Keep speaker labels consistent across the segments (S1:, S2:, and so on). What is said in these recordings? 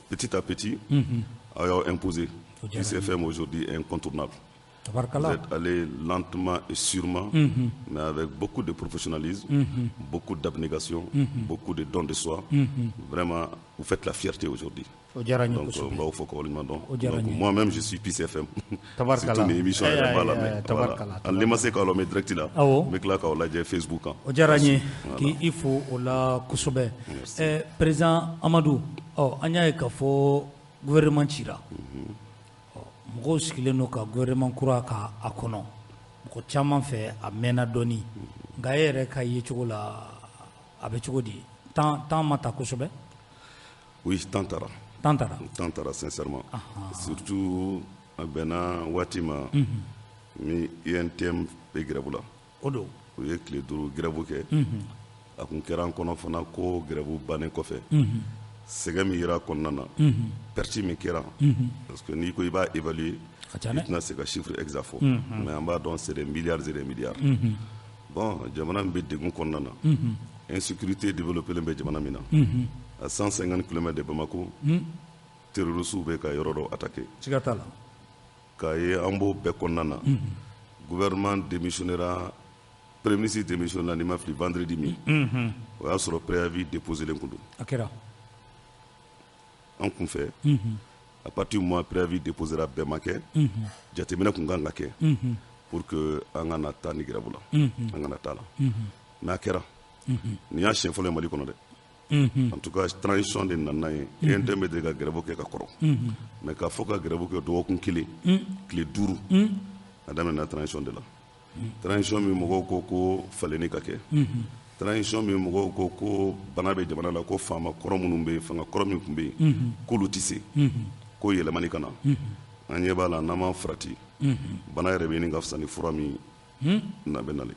S1: Petit à petit, aw y'aw imposé. ICFM aujourd'hui est incontournable. Vous êtes allé lentement et sûrement, mais avec beaucoup de professionnalisme, beaucoup d'abnégation, beaucoup de dons de soi. Vraiment, vous faites la fierté aujourd'hui. Donc, n b'aw fo ka waleɲuman dɔn. Donc, moi-même, je suis Peace FM. Surtout ni émission yɛrɛ b'a lamɛn. Voilà. Hali ni ma se k'aw lamɛn direct la, n bɛ tila k'aw lajɛ Facebook kan.
S2: O diyara n ye k'i fo o la kosɛbɛ. Président Amadu, ɔ an y'a ye k'a fɔ gouvernement cira. Mɔgɔw sigilen don ka gouvernement kura ka a kɔnɔ. Mɔgɔ caman fɛ a mɛnna dɔɔni. Nka e yɛrɛ ka yecogo la, a bɛ cogo di? Temps ma ta kosɛbɛ?
S1: Oui, temps taara.
S2: Temps taara.
S1: Temps taara sincèrement. Surtout a bɛnna waati ma min UNTM bɛ grève la.
S2: O don.
S1: U ye tile 5 grève kɛ. A kun kɛra an kɔnɔ fana ko grève bannen kɔfɛ, sɛgɛn min yera kɔnɔna na, perte min kɛra, parce que n'i ko i b'a évaluer, i tɛna se ka chiffre exact fɔ, mais an b'a dɔn c'est des milliards et des milliards. Bon, jamana min bɛ degun kɔnɔna na, insécurité développée bɛ jamana min na, à 150 km de Bamako, terroristes bɛ ka yɔrɔ dɔ attaquer.
S2: Siga t'a la.
S1: K'a ye an b'o bɛɛ kɔnɔna na, gouvernement démissionnera, premier ministre démissionnera n'i ma fili vendredi min, o y'a sɔrɔ préavis déposé len kun don.
S2: A kɛra.
S1: An kun fɛ, à partir du moment préavis déposera, bɛɛ ma kɛ, jateminɛ kun kan ka kɛ pour que an kana taa ni grève la, an kana taa la. Mais a kɛra. Nin y'a siɲɛ fɔlɔ ye Mali kɔnɔ dɛ. En tout cas, transition de nana ye. UNTM bɛ deli ka grève kɛ ka kɔrɔ, mais k'a fɔ ka grève kɛ dɔgɔkun kelen, tile 5, a daminɛna transition de la. Transition min mɔgɔw ko ko falenni ka kɛ, transition min mɔgɔw ko ko bana bɛ jamana la, ko faama kɔrɔ minnu bɛ yen, fanga kɔrɔ min tun bɛ yen, k'olu tɛ se ko yɛlɛmani ka na. An ɲɛ b'a la, n'an m'an farati, bana yɛrɛ bɛ ɲini ka fisa ni fura min na bɛ nalen,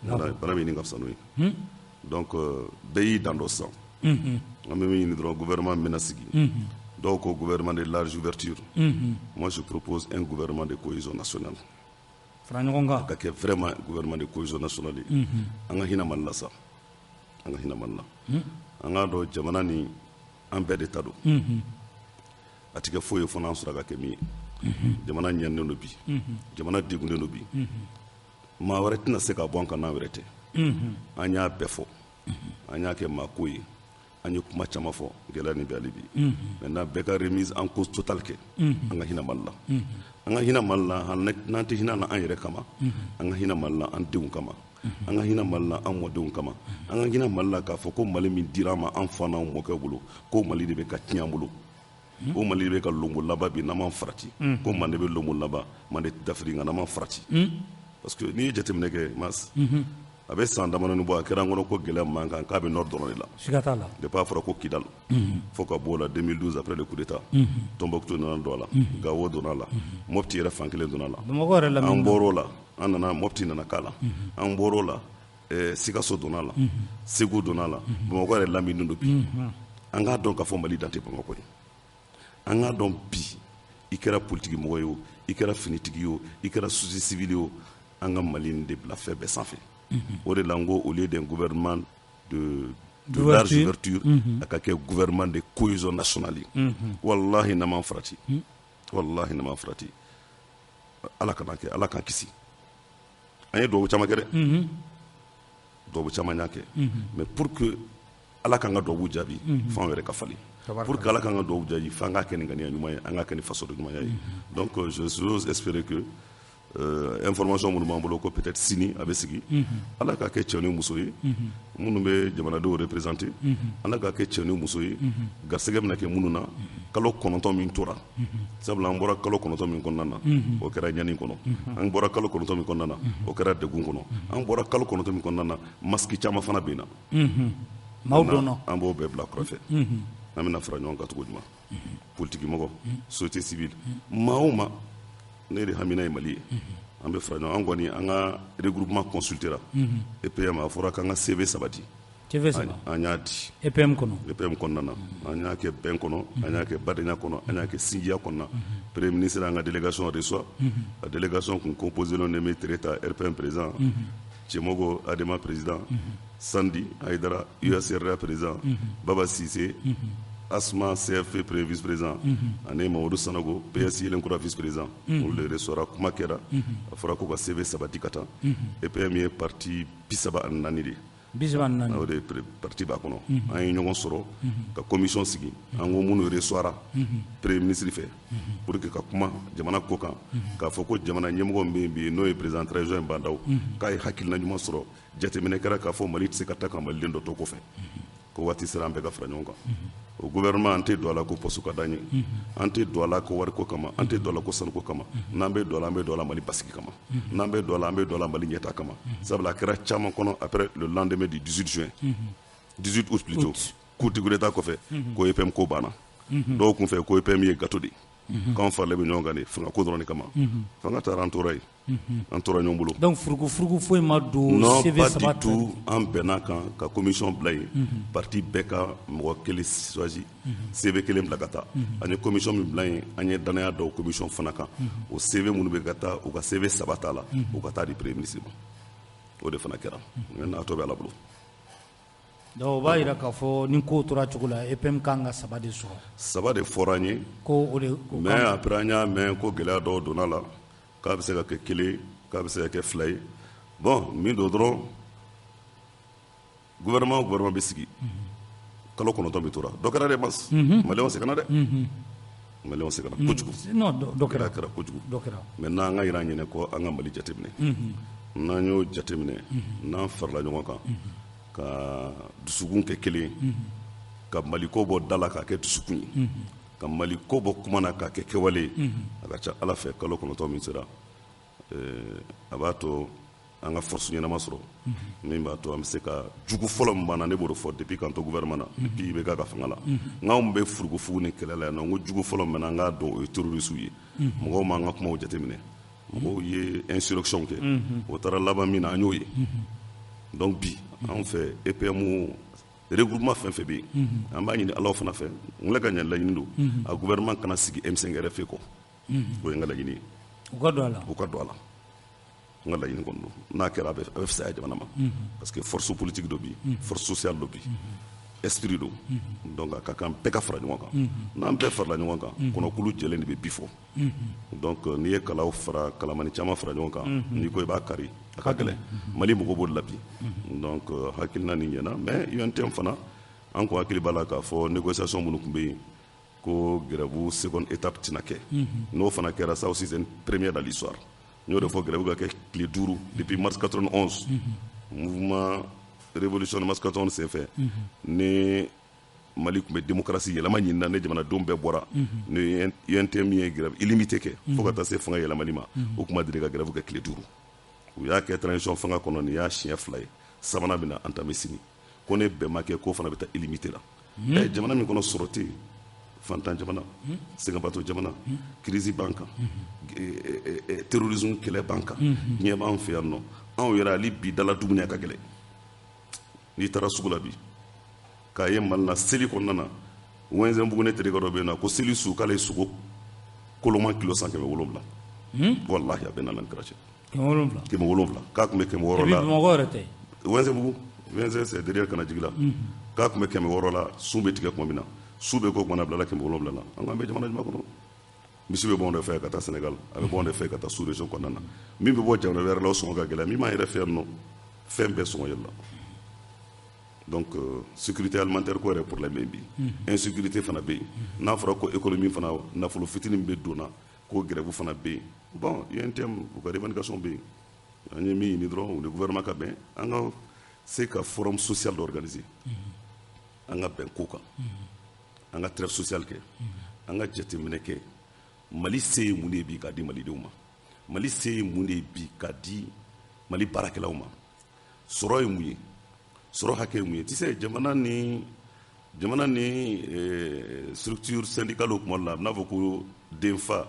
S1: bana bɛ ɲini ka fisa n'o ye. Donc bɛɛ y'i dan dɔ sisan. An bɛ min ɲini dɔrɔn, gouvernement bɛna sigi, dɔw ko gouvernement de large ouverture, moi je propose un gouvernement de cohésion nationale.
S2: Fara ɲɔgɔn kan.
S1: Ka kɛ vraiment gouvernement de cohésion nationale ye. An ka hinɛ Mali la sa, an ka hinɛ Mali la. An k'a dɔn jamana ni an bɛɛ de ta don. A tɛ kɛ foyi ye fo n'an sɔrɔ ka kɛ min ye. Jamana ɲɛnen don bi, jamana degunnen don bi, maa wɛrɛ tɛna se ka bɔ an kan n'an wɛrɛ tɛ. An y'a bɛɛ fɔ, an y'a kɛ maa ko ye, an ye kuma caman fɔ, gɛlɛya nin bɛ hali bi. Maintenant, bɛɛ ka remise en cause totale kɛ. An ka hinɛ Mali la, an ka hinɛ Mali la. N'an tɛ hinɛ na an yɛrɛ kama, an ka hinɛ Mali la an denw kama, an ka hinɛ Mali la an mɔdenw kama, an ka hinɛ Mali la k'a fɔ ko Mali min dira an ma an fa n'an mɔkɛ bolo, ko Mali de bɛ ka tiɲɛ an bolo, o Mali de bɛ ka lonbo laban bi. N'an m'an farati, ko Mande bɛ lonbo laban, Mande tɛ dafiri, nka n'an m'an farati, parce que n'i ye jateminɛ kɛ, Mas, a bɛ san damadɔni bɔ, a kɛra an kɔnɔ ko gɛlɛya man kan k'a bɛ nord dɔrɔn de la.
S2: Siga t'a la.
S1: Depuis a fɔra ko Kidal, fo ka bɔ o la 2012, après le coup d'état, Tombouctou nana don a la, Gao donna a la, Mopti yɛrɛ fan kelen donna a la.
S2: Bamakɔ yɛrɛ lamini.
S1: An bɔr'o la, an nana Mopti nana k'a la, an bɔr'o la, Sikaso donna a la, Segu donna a la, Bamakɔ yɛrɛ lamini don bi. An k'a dɔn k'a fɔ Mali dan tɛ Bamakɔ ye. An k'a dɔn bi, i kɛra politiki mɔgɔ ye o, i kɛra finitigi ye o, i kɛra société civile ye o, an ka Mali in de bila fɛn bɛɛ sanfɛ. O de la n ko au lieu d'un gouvernement de large ouverture, a ka kɛ gouvernement de cohésion nationale ye. Wallahi, n'an m'an farati, wallahi, n'an m'an farati, Ala kana kɛ, Ala k'an kisi. An ye duwawu caman kɛ dɛ, duwawu caman y'a kɛ, mais pour que Ala k'an ka duwawu jaabi, f'an yɛrɛ ka falen. Pour que Ala k'an ka duwawu jaabi, f'an k'a kɛ ni ŋaniya ɲuman ye, an k'a kɛ ni fasoden ɲumanya ye. Donc j'ose espérer que information minnu b'an bolo ko peut-être sini a bɛ sigi, Ala k'a kɛ cɛ ni muso ye minnu bɛ jamanadenw représenter, Ala k'a kɛ cɛ ni muso ye garisɛgɛ bɛna kɛ minnu na. Kalo 9 min tora, sabula an bɔra kalo 9 min kɔnɔna na, o kɛra ɲani kɔnɔ. An bɔra kalo 9 min kɔnɔna na, o kɛra degun kɔnɔ. An bɔra kalo 9 min kɔnɔna na, masque caman fana bɛ na.
S2: Maaw dɔnna.
S1: An b'o bɛɛ bila kɔrɔfɛ. An bɛna fara ɲɔgɔn kan cogo jumɛn? Politique mɔgɔ, société civile, maa o maa ne de hamina ye Mali ye, an bɛ fara ɲɔgɔn. An kɔni an ka regroupement consultera EPM, a fɔra k'an ka CV 3 di.
S2: CV 3.
S1: An y'a di.
S2: EPM kɔnɔ.
S1: EPM kɔnɔna na, an y'a kɛ bɛn kɔnɔ, an y'a kɛ badenya kɔnɔ, an y'a kɛ sinjiya kɔnɔna. Premier ministre an ka délégation reçoit. La délégation kun composé de Némé Tereta, RPM président, Cɛmɔgɔ Adema président, Sandi Haidara UACRA président, Baba Cissé Asma CFP premier vice président, ani Mamadou Sanogo PS Yelenkura vice président. Olu de reçoira. Kuma kɛra, a fɔra ko ka CV 3 di ka taa. EPM ye parti 34 de ye.
S2: 34.
S1: O de parti b'a kɔnɔ. An ye ɲɔgɔn sɔrɔ ka commission sigi. An ko minnu reçoira premier ministre fɛ pour que ka kuma jamana ko kan, k'a fɔ ko jamana ɲɛmɔgɔ min bɛ yen bi, n'o ye président transition Bah N'Daw, k'a ye hakilina ɲuman sɔrɔ. Jateminɛ kɛra k'a fɔ Mali tɛ se ka taa ka maliden dɔ to kɔfɛ, ko waati sera an bɛɛ ka fara ɲɔgɔn kan. O gouvernement, an tɛ don a la ko poste ka d'an ye, an tɛ don a la ko wariko kama, an tɛ don a la ko sanuko kama. N'an bɛ don a la, an bɛ don a la Mali basigi kama. N'an bɛ don a la, an bɛ don a la Mali ɲɛta kama. Sabula a kɛra caman kɔnɔ après le lendemain du 18 juin, 18 août plutôt, coup d'état kɔfɛ, ko EPM ko banna. Dɔw kun fɛ ko EPM ye gâteau de ye, k'anw faralen bɛ ɲɔgɔn kan de fanga ko dɔrɔn de kama. Fanga taara, an tora yen, an tora ɲɔgɔn bolo.
S2: Donc furugu furugu foyi ma don?
S1: Non,
S2: CV
S1: pas
S2: 3
S1: du tout. An bɛnna kan ka commission bila yen, parti bɛɛ ka mɔgɔ kelen choisi, CV kelen bila ka taa. An ye commission min bila yen, an ye danaya da o commission fana kan. O CV minnu bɛ ka taa, u ka CV 3 t'a la, u ka taa di premier ministre ma. O de fana kɛra. Maintenant, a tɔ bɛ Ala bolo.
S2: Donc o b'a yira k'a fɔ ni ko tora cogo la, EPM kan ka 3 de sɔrɔ.
S1: 3 de fɔra an ye.
S2: Ko o de o
S1: Mais après, an y'a mɛn ko gɛlɛya dɔw donna la, k'a bɛ se ka kɛ kelen, k'a bɛ se ka kɛ 2 ye. Bon, min don dɔrɔn, gouvernement o gouvernement bɛ sigi, kalo 9 bɛ tora dɔ kɛra dɛ. Mas maliyɛnw sɛgɛnna dɛ, maliyɛnw sɛgɛnna kojugu.
S2: Non, dɔ kɛra.
S1: Gɛlɛya kɛra kojugu.
S2: Dɔ kɛra.
S1: Maintenant, an ka yira an ɲɛnɛ ko an ka Mali jateminɛ. N'an y'o jateminɛ, n'an farala ɲɔgɔn kan ka dusukun kɛ kelen ye, ka Maliko bɔ da la k'a kɛ dusukun ye, ka Maliko bɔ kuma na k'a kɛ kɛwale ye, a ka ca Ala fɛ, kalo 9 min sera, a b'a to an ka force ɲɛnama sɔrɔ min b'a to an bɛ se ka jugu fɔlɔ min b'an na. Ne b'o de fɔ depuis k'an to gouvernement na, depuis IBK ka fanga la, n'anw bɛ furugufurugu ni kɛlɛ la yan nɔ. N ko jugu fɔlɔ min b'an na, an k'a dɔn o ye terroriste ye. Mɔgɔw m'an ka kumaw jateminɛ, mɔgɔw ye insurrection kɛ, o taara laban min na, an y'o ye. Donc bi, anw fɛ EPM regroupement fɛn fɛn bɛ yen, an b'a ɲini Ala fana fɛ, n ka ɲɛ laɲini don, a gouvernement kana sigi M5 RFP kɔ. O ye n ka laɲini ye.
S2: U ka don a la.
S1: U ka don a la, n ka laɲini kɔni don. N'a kɛra, a bɛ fisaya jamana ma, parce que force politique dɔ bɛ yen, force sociale dɔ bɛ yen, esprit don. Donc a ka kan bɛɛ ka fara ɲɔgɔn kan. N'an bɛɛ farala ɲɔgɔn kan, kɔnɔkulu jɛlen de bɛ bi fɔ. Donc n'i ye kalaw fara, kalamani caman fara ɲɔgɔn kan, n'i ko i b'a kari, a ka gɛlɛn. Mali mɔgɔw b'o de la bi. Donc hakilina nin ɲɛna, mais UNTM fana, an ko hakili b'a la k'a fɔ négociation minnu tun bɛ yen ko grève seconde étape tɛna kɛ. N'o fana kɛra, ça aussi c'est une première dans l'histoire. N y'o de fɔ, grève ka kɛ tile 5 depuis mars 91, mouvement révolution de mars 91 senfɛ, ni Mali tun bɛ démocratie yɛlɛma ɲini na, ni jamanadenw bɛɛ bɔra, ni UNTM ye grève illimité kɛ fo ka taa se fanga yɛlɛmali ma, o tun ma deli ka grève kɛ tile 5. U y'a kɛ transition fanga kɔnɔ, nin y'a siɲɛ 2 ye, sabanan bɛna entamer sini. Ko ne bɛn ma kɛ, k'o fana bɛ taa illimité la. Ɛ, jamana min kɔnɔ sɔrɔ tɛ yen, fantan jamana, sɛgɛnbatɔ jamana, crise b'an kan, terrorisme kɛlɛ b'an kan, diɲɛ b'an fɛ yan nɔ. Anw yɛrɛ, hali bi dala dumuni a ka gɛlɛn. N'i taara sugu la bi k'a ye Mali la, seli kɔnɔna na, Wɛnzɛnbugu, ne terikɛ dɔ bɛ yen nɔ, ko seli su k'ale ye sogo koloma kilo san 700. Walahi, a bɛ na ni kɛra cɛ.
S2: 700.
S1: 700, k'a tun bɛ 600 la.
S2: Bamakɔ yɛrɛ tɛ?
S1: Wɛnzɛnbugu, Wɛnzɛn c'est derrière Kanajigila la. K'a tun bɛ 600 la, sun bɛ tigɛ tuma min na, su bɛ ko tuma na, a bilala 700 la. An ko an bɛ jamana jumɛn kɔnɔ? Misi bɛ bɔ anw de fɛ ka taa Sénégal, a bɛ bɔ anw de fɛ ka taa sous région kɔnɔna na. Min bɛ bɔ jamana wɛrɛ la, o sɔngɔ ka gɛlɛn. Min b'an yɛrɛ fɛ yan nɔ, fɛn bɛɛ sɔngɔ yɛlɛla. Donc sécurité alimentaire ko yɛrɛ problème bɛ yen bi, insécurité fana bɛ yen. N'a fɔra ko économie fana, nafolo fitinin min bɛ donna, ko grève fana bɛ yen. Bon, UNTM u ka revendication bɛ yen. An ye min ɲini dɔrɔn, u ni gouvernement ka bɛn, an ka se ka forum social dɔ organiser, an ka bɛn ko kan, an ka trêve sociale kɛ, an ka jateminɛ kɛ Mali se ye mun de ye bi k'a di malidenw ma, Mali se ye mun de ye bi k'a di Mali baarakɛlaw ma, sɔrɔ ye mun ye, sɔrɔ hakɛ ye mun ye. Tu sais, jamana ni structure syndicale, kuma la, a bɛ n'a fɔ ko den fa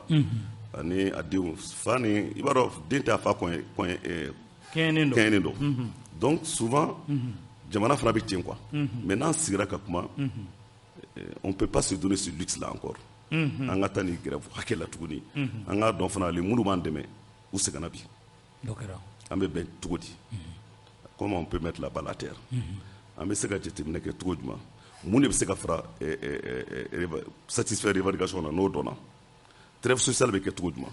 S1: ani a denw fa ni, i b'a dɔn, den tɛ a fa kɔɲɛ kɔɲɛ
S2: kɛɲɛnen don.
S1: Kɛɲɛnen don. Donc souvent jamana fana bɛ ten quoi. Mais n'an sigira ka kuma, on peut pas se donner ce luxe là encore, an ka taa nin grève hakɛ la tuguni. An k'a dɔn fana, ale minnu b'an dɛmɛ, u sɛgɛnna bi.
S2: Dɔ kɛra.
S1: An bɛ bɛn cogo di? Comment on peut mettre la balle à terre? An bɛ se ka jateminɛ kɛ cogo jumɛn? Mun de bɛ se ka fara satisfaire revendication na n'o dɔnna? Trêve sociale bɛ kɛ cogo jumɛn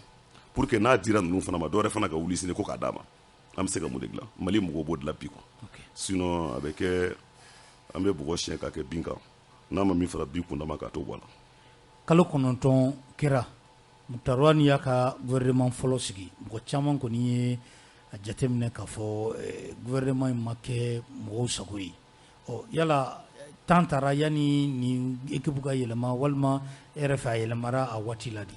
S1: pour que n'a dira ninnu fana ma, dɔwɛrɛ fana ka wuli sini ko k'a d'a ma? An bɛ se ka mun de dilan? Mali mɔgɔw b'o dilan bi quoi. Sinon a bɛ kɛ an bɛ bɔgɔ siɲɛ k'a kɛ bin kan, n'a ma min fara bin kundama k'a t'o bɔ a la.
S2: Kalo 9 kɛra, Moctar Ouane y'a ka gouvernement fɔlɔ sigi. Mɔgɔ caman kɔni ye a jateminɛ k'a fɔ gouvernement in ma kɛ mɔgɔw sago ye. Ɔ yala temps taara yanni nin équipe ka yɛlɛma, walima e yɛrɛ fɛ a yɛlɛmara a waati la de?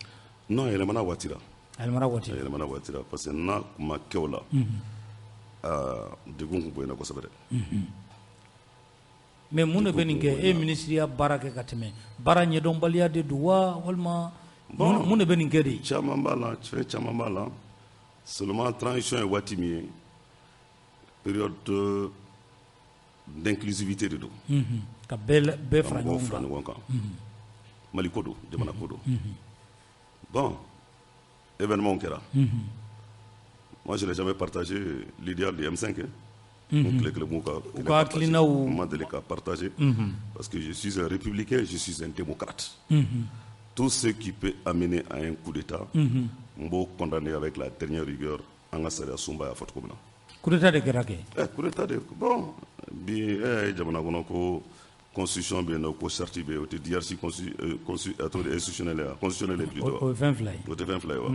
S1: Non, a yɛlɛmana waati la.
S2: A yɛlɛmara waati
S1: la. A yɛlɛmana waati la, parce que n'a tun ma kɛ o la, degun tun bonyana kosɛbɛ dɛ.
S2: Mais mun de bɛ nin kɛ? E ye ministeriya baara kɛ ka tɛmɛ, baara ɲɛdɔnbaliya de don wa, walima mun de bɛ nin kɛ de?
S1: Caman b'a la, fɛn caman b'a la. Seulement transition ye waati min ye, période d'inclusivité de don.
S2: Ka bɛɛ fara ɲɔgɔn
S1: kan. Mali ko don, jamana ko don. Bon, événement kɛra. Moi, je n'ai jamais partagé l'idéal du M5.
S2: U ka hakilinaw
S1: ma deli ka partager, parce que je suis un républicain, je suis un démocrate. Tout ce qui peut amener à un coup d'État, n b'o condamner avec la dernière rigueur. An ka sariya sunba y'a fɔ cogo min na.
S2: Coup d'État de kɛra kɛ.
S1: Coup d'État de, bon, bi e ye jamana kɔnɔ ko constitution bɛ yen nɔ, ko charte bɛ yen, o tɛ hiérarchie institutionnelle ye, constitutionnelle plutôt.
S2: O ye fɛn fila ye.
S1: O tɛ fɛn fila ye wa?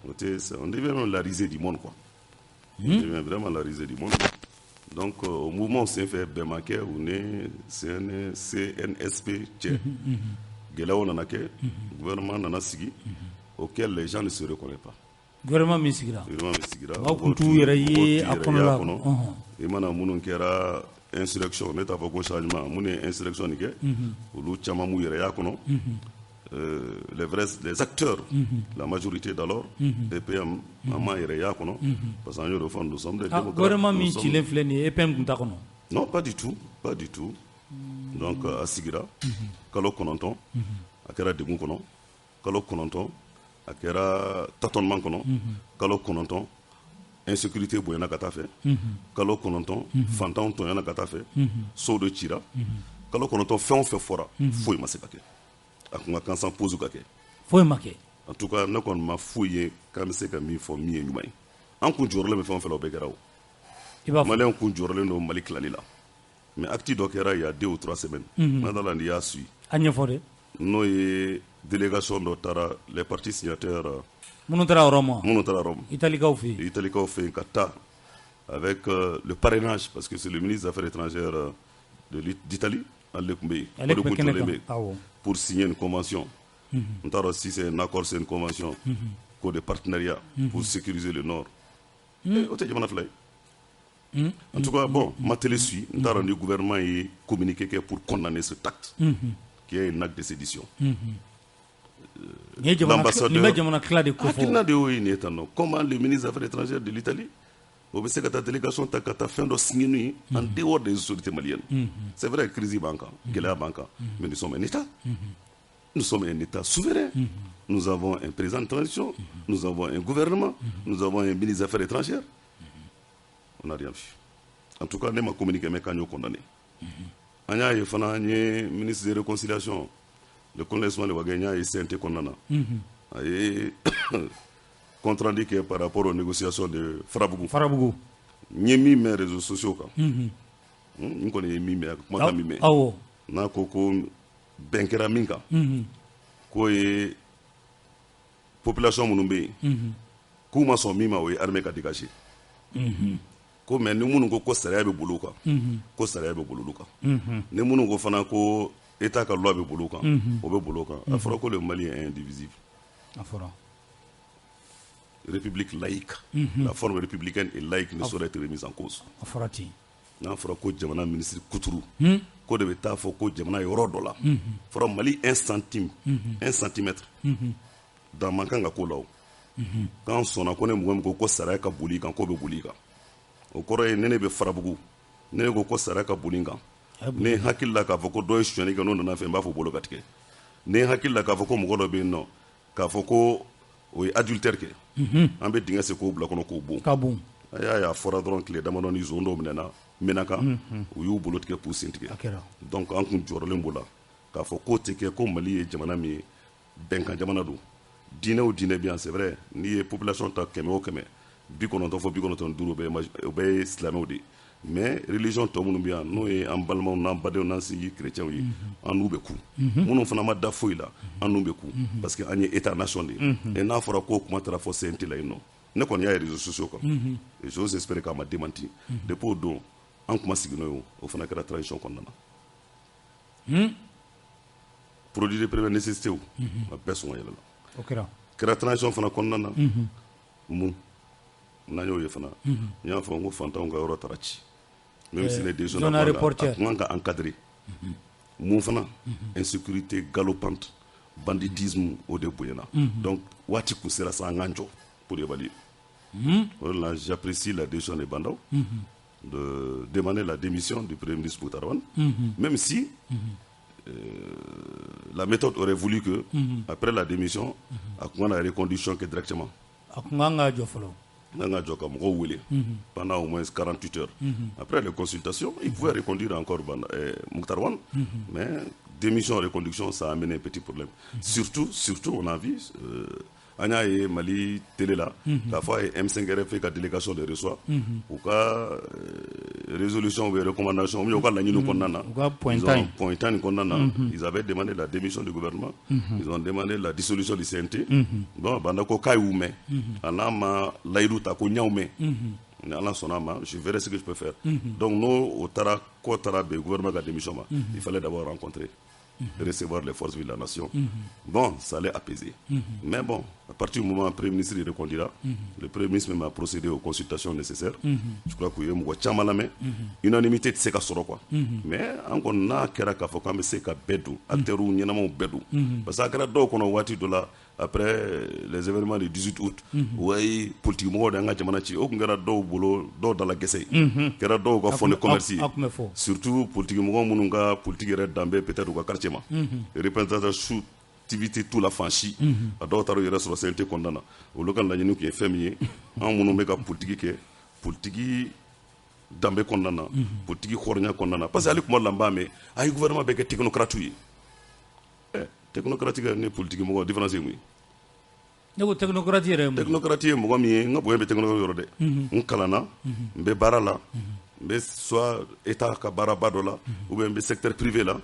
S1: O tɛ, on devient même la risée du monde quoi. On devient vraiment la risée du monde. Donc o mouvement senfɛ, bɛn ma kɛ u ni CNSP cɛ. Gɛlɛyaw nana kɛ, gouvernement nana sigi auquel les gens ne se reconnaissent pas.
S2: Gouvernement min sigira.
S1: Gouvernement min sigira.
S2: Aw kun t'u yɛrɛ ye a kɔnɔ la.
S1: I mana minnu kɛra insurrection, ne t'a fɔ ko changement, minnu ye insurrection nin kɛ, olu caman m'u yɛrɛ y'a kɔnɔ. Les vrais, les acteurs, la majorité d'alors, EPM, an m'an yɛrɛ y'a kɔnɔ, parce que an y'o de fɔ, nous sommes des démocrates.
S2: Gouvernement min cilen filɛ nin ye, EPM tun t'a kɔnɔ.
S1: Non, pas du tout, pas du tout. Donc a sigira kalo 9, a kɛra degun kɔnɔ, kalo 9 a kɛra tâtonnement kɔnɔ, kalo 9 insécurité bonyana ka taa fɛ, kalo 9 fantanw tɔɲɔna ka taa fɛ, sow de cira, kalo 9 fɛn o fɛn fɔra, foyi ma se ka kɛ. A kun ka kan sans pause ka kɛ.
S2: Foyi ma kɛ.
S1: En tout cas, ne kɔni ma foyi ye k'an bɛ se ka min fɔ min ye ɲuman ye. An kun jɔrɔlen bɛ fɛn o fɛn la, o bɛɛ kɛra o. Maliyɛnw kun jɔrɔlen don Mali tilali la. Mais acte dɔ kɛra il y a 2 ou 3 semaines. N'a la n'i y'a suivi.
S2: A ɲɛfɔ dɛ.
S1: N'o ye délégation dɔ taara, les partis signataires.
S2: Minnu taara Rome.
S1: Minnu taara Rome.
S2: Italikaw fɛ yen.
S1: Italikaw fɛ yen ka taa avec le parrainage, parce que c'est le ministre des Affaires étrangères d'Italie, ale tun bɛ yen.
S2: Ale tun bɛ kɛnɛ kan, awɔ.
S1: Pour signer une convention. N t'a dɔn si c'est un accord, c'est une convention. Ko de partenariat pour sécuriser le Nord. O tɛ jamana fila ye. En tout cas, bon, ma télé suit, n t'a dɔn ni gouvernement ye communiqué kɛ pour condamner cet acte, qui est un acte de sédition.
S2: L'ambassadeur, nin bɛ jamana tila de ko fɔ.
S1: Hakilina de y'o ye nin ye tan nɔ. Comment le ministre des Affaires étrangères de l'Italie, o bɛ se ka taa délégation ta ka taa fɛn dɔ signer n'u ye en dehors des autorités maliennes? C'est vrai, crise b'an kan, gɛlɛya b'an kan, mais nous sommes un État. Nous sommes un État souverain. Nous avons un président de transition, nous avons un gouvernement, nous avons un ministre des Affaires étrangères. On n'a rien vu. En tout cas, ne ma communiqué mais k'an y'o condamné. An y'a ye fana, an ye ministre de réconciliation, le colonel Ousmane Wagué, n y'a ye CNT kɔnɔna na. A ye compte rendu kɛ par rapport aux négociations de Farabougou.
S2: Farabougou.
S1: N ye min mɛn réseaux sociaux kan. N kɔni ye min mɛn, kumakan min mɛn.
S2: Awɔ.
S1: N'a ko ko bɛn kɛra min kan, k'o ye population minnu bɛ yen, k'u ma sɔn min ma, o ye armée ka dégager. Ko mais ni minnu ko ko sariya bɛ boli u kan, ko sariya bɛ boli olu kan. Ni minnu ko fana ko État ka loi bɛ boli u kan, o bɛ boli o kan. A fɔra ko le Mali est indivisible.
S2: A fɔra.
S1: République laïque. La forme républicaine et laïque ne saurait être remise en cause.
S2: A fɔra ten.
S1: N'a fɔra ko jamana ministre kuturu, ko de bɛ taa fɔ ko jamana yɔrɔ dɔ la, fɔra Mali 1 centime, 1 centimètre, dan man kan ka k'o la o. K'an sɔnna ko ne mɔgɔ min ko ko sariya ka boli i kan, k'o bɛ boli i kan. O kɔrɔ ye ne bɛ Farabugu, ne ko ko sariya ka boli n kan. Ne hakili la k'a fɔ ko dɔ ye sonyali kɛ, n'o nana fɛ, n b'a fɔ bolo ka tigɛ. Ne hakili la k'a fɔ ko mɔgɔ dɔ bɛ yen nɔ, k'a fɔ ko o ye adultère kɛ, an bɛ dingɛ sen k'o bila kɔnɔ k'o bon.
S2: Ka bon.
S1: A y'a ye, a fɔra dɔrɔn tile damadɔ ni zon dɔw minɛna Menaka, u y'u bolo tigɛ k'u sen tigɛ.
S2: A kɛra.
S1: Donc an kun jɔrɔlen b'o la k'a fɔ k'o tɛ kɛ, ko Mali ye jamana min ye, bɛnkan jamana don, diinɛ o diinɛ bɛ yan. C'est vrai, n'i ye population ta 100 o 100, 90 fo 95, o bɛɛ ye silamɛw de ye. Mais religion tɔ minnu bɛ yan, n'o ye an balimaw n'an badenw n'an sinji chrétiens ye, an n'u bɛ ku. Minnu fana ma da foyi la, an n'u bɛ ku, parce que an ye état nation de ye. Et n'a fɔra ko kuma taara fɔ CNT la yen nɔ, ne kɔni y'a ye réseaux sociaux kan, et j'ose espérer k'a ma démenti. Depuis o don, an kuma sigi n'o ye, o fana kɛra transition kɔnɔna na. Produit de première nécessité, a bɛɛ sɔngɔ yɛlɛla.
S2: O kɛra.
S1: Kɛra transition fana kɔnɔna na. Mun n'an y'o ye fana? N y'a fɔ n ko fantanw ka yɔrɔ taara ci, même si les décisions
S2: zone
S1: a
S2: aéroportuaire.
S1: Kun kan ka encadrer. Mun fana? Insécurité galopante, banditisme, o de bonyana. Donc waati kun sera sa, an k'an jɔ pour évaluer. O de la, j'apprécie la décision de Bah N'Daw de demander la démission du premier ministre Moctar Ouane, même si la méthode aurait voulu que, après la démission, a kun ka na reconduction kɛ directement.
S2: A kun kan ka jɔ fɔlɔ.
S1: N'an ka jɔ ka mɔgɔw wele pendant au moins 48 heures. Après les consultations, il pouvait reconduire encore Moctar Ouane, mais démission, reconduction, ça a amené un petit problème. Surtout, surtout, on a vu, an y'a ye Mali télé la, k'a fɔ a ye M5 RFP ka délégation de reçoit, u ka résolution ou bien recommandation ou bien u ka laɲiniw kɔnɔna na.
S2: U ka point
S1: Ils ont-
S2: tan in.
S1: Point tan nin kɔnɔna na, ils avaient demandé la démission du gouvernement, ils ont demandé la dissolution du CNT. Bon, Bah N'Daw ko k'a y'u mɛn, a n'a ma layidu ta ko n y'aw mɛn, ni Ala sɔnna a ma, je verrai ce que je peux faire. Donc n'o o taara k'o taara bɛn gouvernement ka démission ma, il fallait d'abord rencontrer, recevoir les forces vives de la nation. Bon, ça allait apaiser. Mais bon, à partir du moment où le Premier ministre il reconduira, le Premier ministre même a procédé aux consultations nécessaires. Je crois qu'il y a mɔgɔ caman lamɛn. Unanimité tɛ se ka sɔrɔ quoi. Mais an kɔni n'a kɛra k'a fɔ k'an bɛ se ka bɛɛ don, acteurs ɲɛnamaw bɛɛ don. Parce que a kɛra dɔw kɔnɔ waati dɔ la, après les événements du 18 août, ouais, politique mɔgɔw de y'an ka jamana ci. O tun kɛra dɔw bolo, dɔw dala gɛsɛ ye. Kɛra dɔw ka fonds de commerce ye.
S2: A kun bɛ fɔ.
S1: Surtout politique mɔgɔ minnu ka politique yɛrɛ danbe peut-être u ka quartier ma, représentation activité t'u la fan si, a dɔw taara u yɛrɛ sɔrɔ CNT kɔnɔna na. Olu ka laɲini tun ye fɛn min ye, an minnu bɛ ka politique kɛ politique danbe kɔnɔna na, politique hɔrɔnya kɔnɔna na, parce que hali kuma dɔ la n b'a mɛn, a ye gouvernement bɛɛ kɛ technocrate ye. Ɛ, technocrate ni politique mɔgɔ, différence ye mun ye?
S2: Ne ko technocrate yɛrɛ ye mun ye?
S1: Technocrate ye mɔgɔ min ye, n ka bonya bɛ technocrate yɔrɔ dɛ, n kalanna, n bɛ baara la, n bɛ soit état ka baaraba dɔ la, ou bien n bɛ secteur privé la.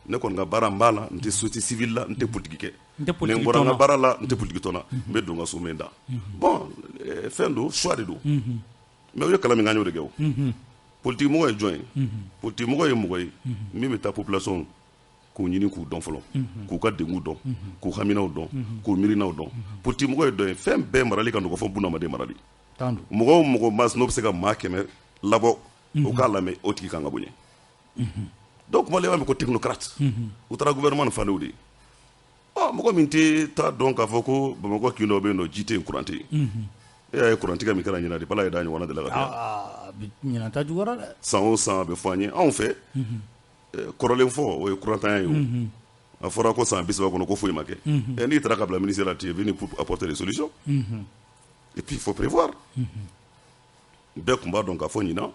S1: Ne kɔni ka baara n b'a la, n tɛ société civile la, n tɛ politique kɛ.
S2: N tɛ
S1: Ni
S2: politique
S1: n bɔra n
S2: tɔn
S1: ka
S2: na.
S1: baara la, n tɛ politique tɔn na, n bɛ don n ka so, n bɛ n da. Bon, fɛn don, choix de don. Mais o ye kalan min kɛ, an y'o de kɛ. O politique mɔgɔ ye jɔn ye? Politique mɔgɔ ye mɔgɔ ye min bɛ taa population k'u ɲini, k'u dɔn fɔlɔ, k'u ka degun dɔn, k'u haminaw dɔn, k'u miirinaw dɔn. Politique mɔgɔ ye dɔn ye fɛn bɛɛ marali ka nɔgɔ fɔ bunadamaden marali.
S2: Tan don.
S1: Mɔgɔ o mɔgɔ mas n'o bɛ se ka maa 100 labɔ, o k'a lamɛn, o tigi kan ka bonya. Donc kuma laban bɛ ko technocrate, u taara gouvernement nin falen o de ye. Ɔ, mɔgɔ min tɛ taa dɔn k'a fɔ ko Bamakɔ kin dɔ bɛ yen nɔ, ji tɛ yen, courant tɛ yen. E y'a ye kurantigɛ min kɛra ɲinan de, bala ye da ɲɔgɔnna deli ka kɛ.
S2: Aa, bi ɲinan ta juguyara dɛ.
S1: San o san a bɛ fɔ an ye, anw fɛ kɔrɔlen fɔ, o ye kurantanya ye. O a fɔra ko san 30 kɔnɔ ko foyi ma kɛ. Ɛ, n'i taara ka bila ministère la, tu es venu pour apporter des solutions et puis il faut prévoir. Bɛɛ tun b'a dɔn k'a fɔ ɲinan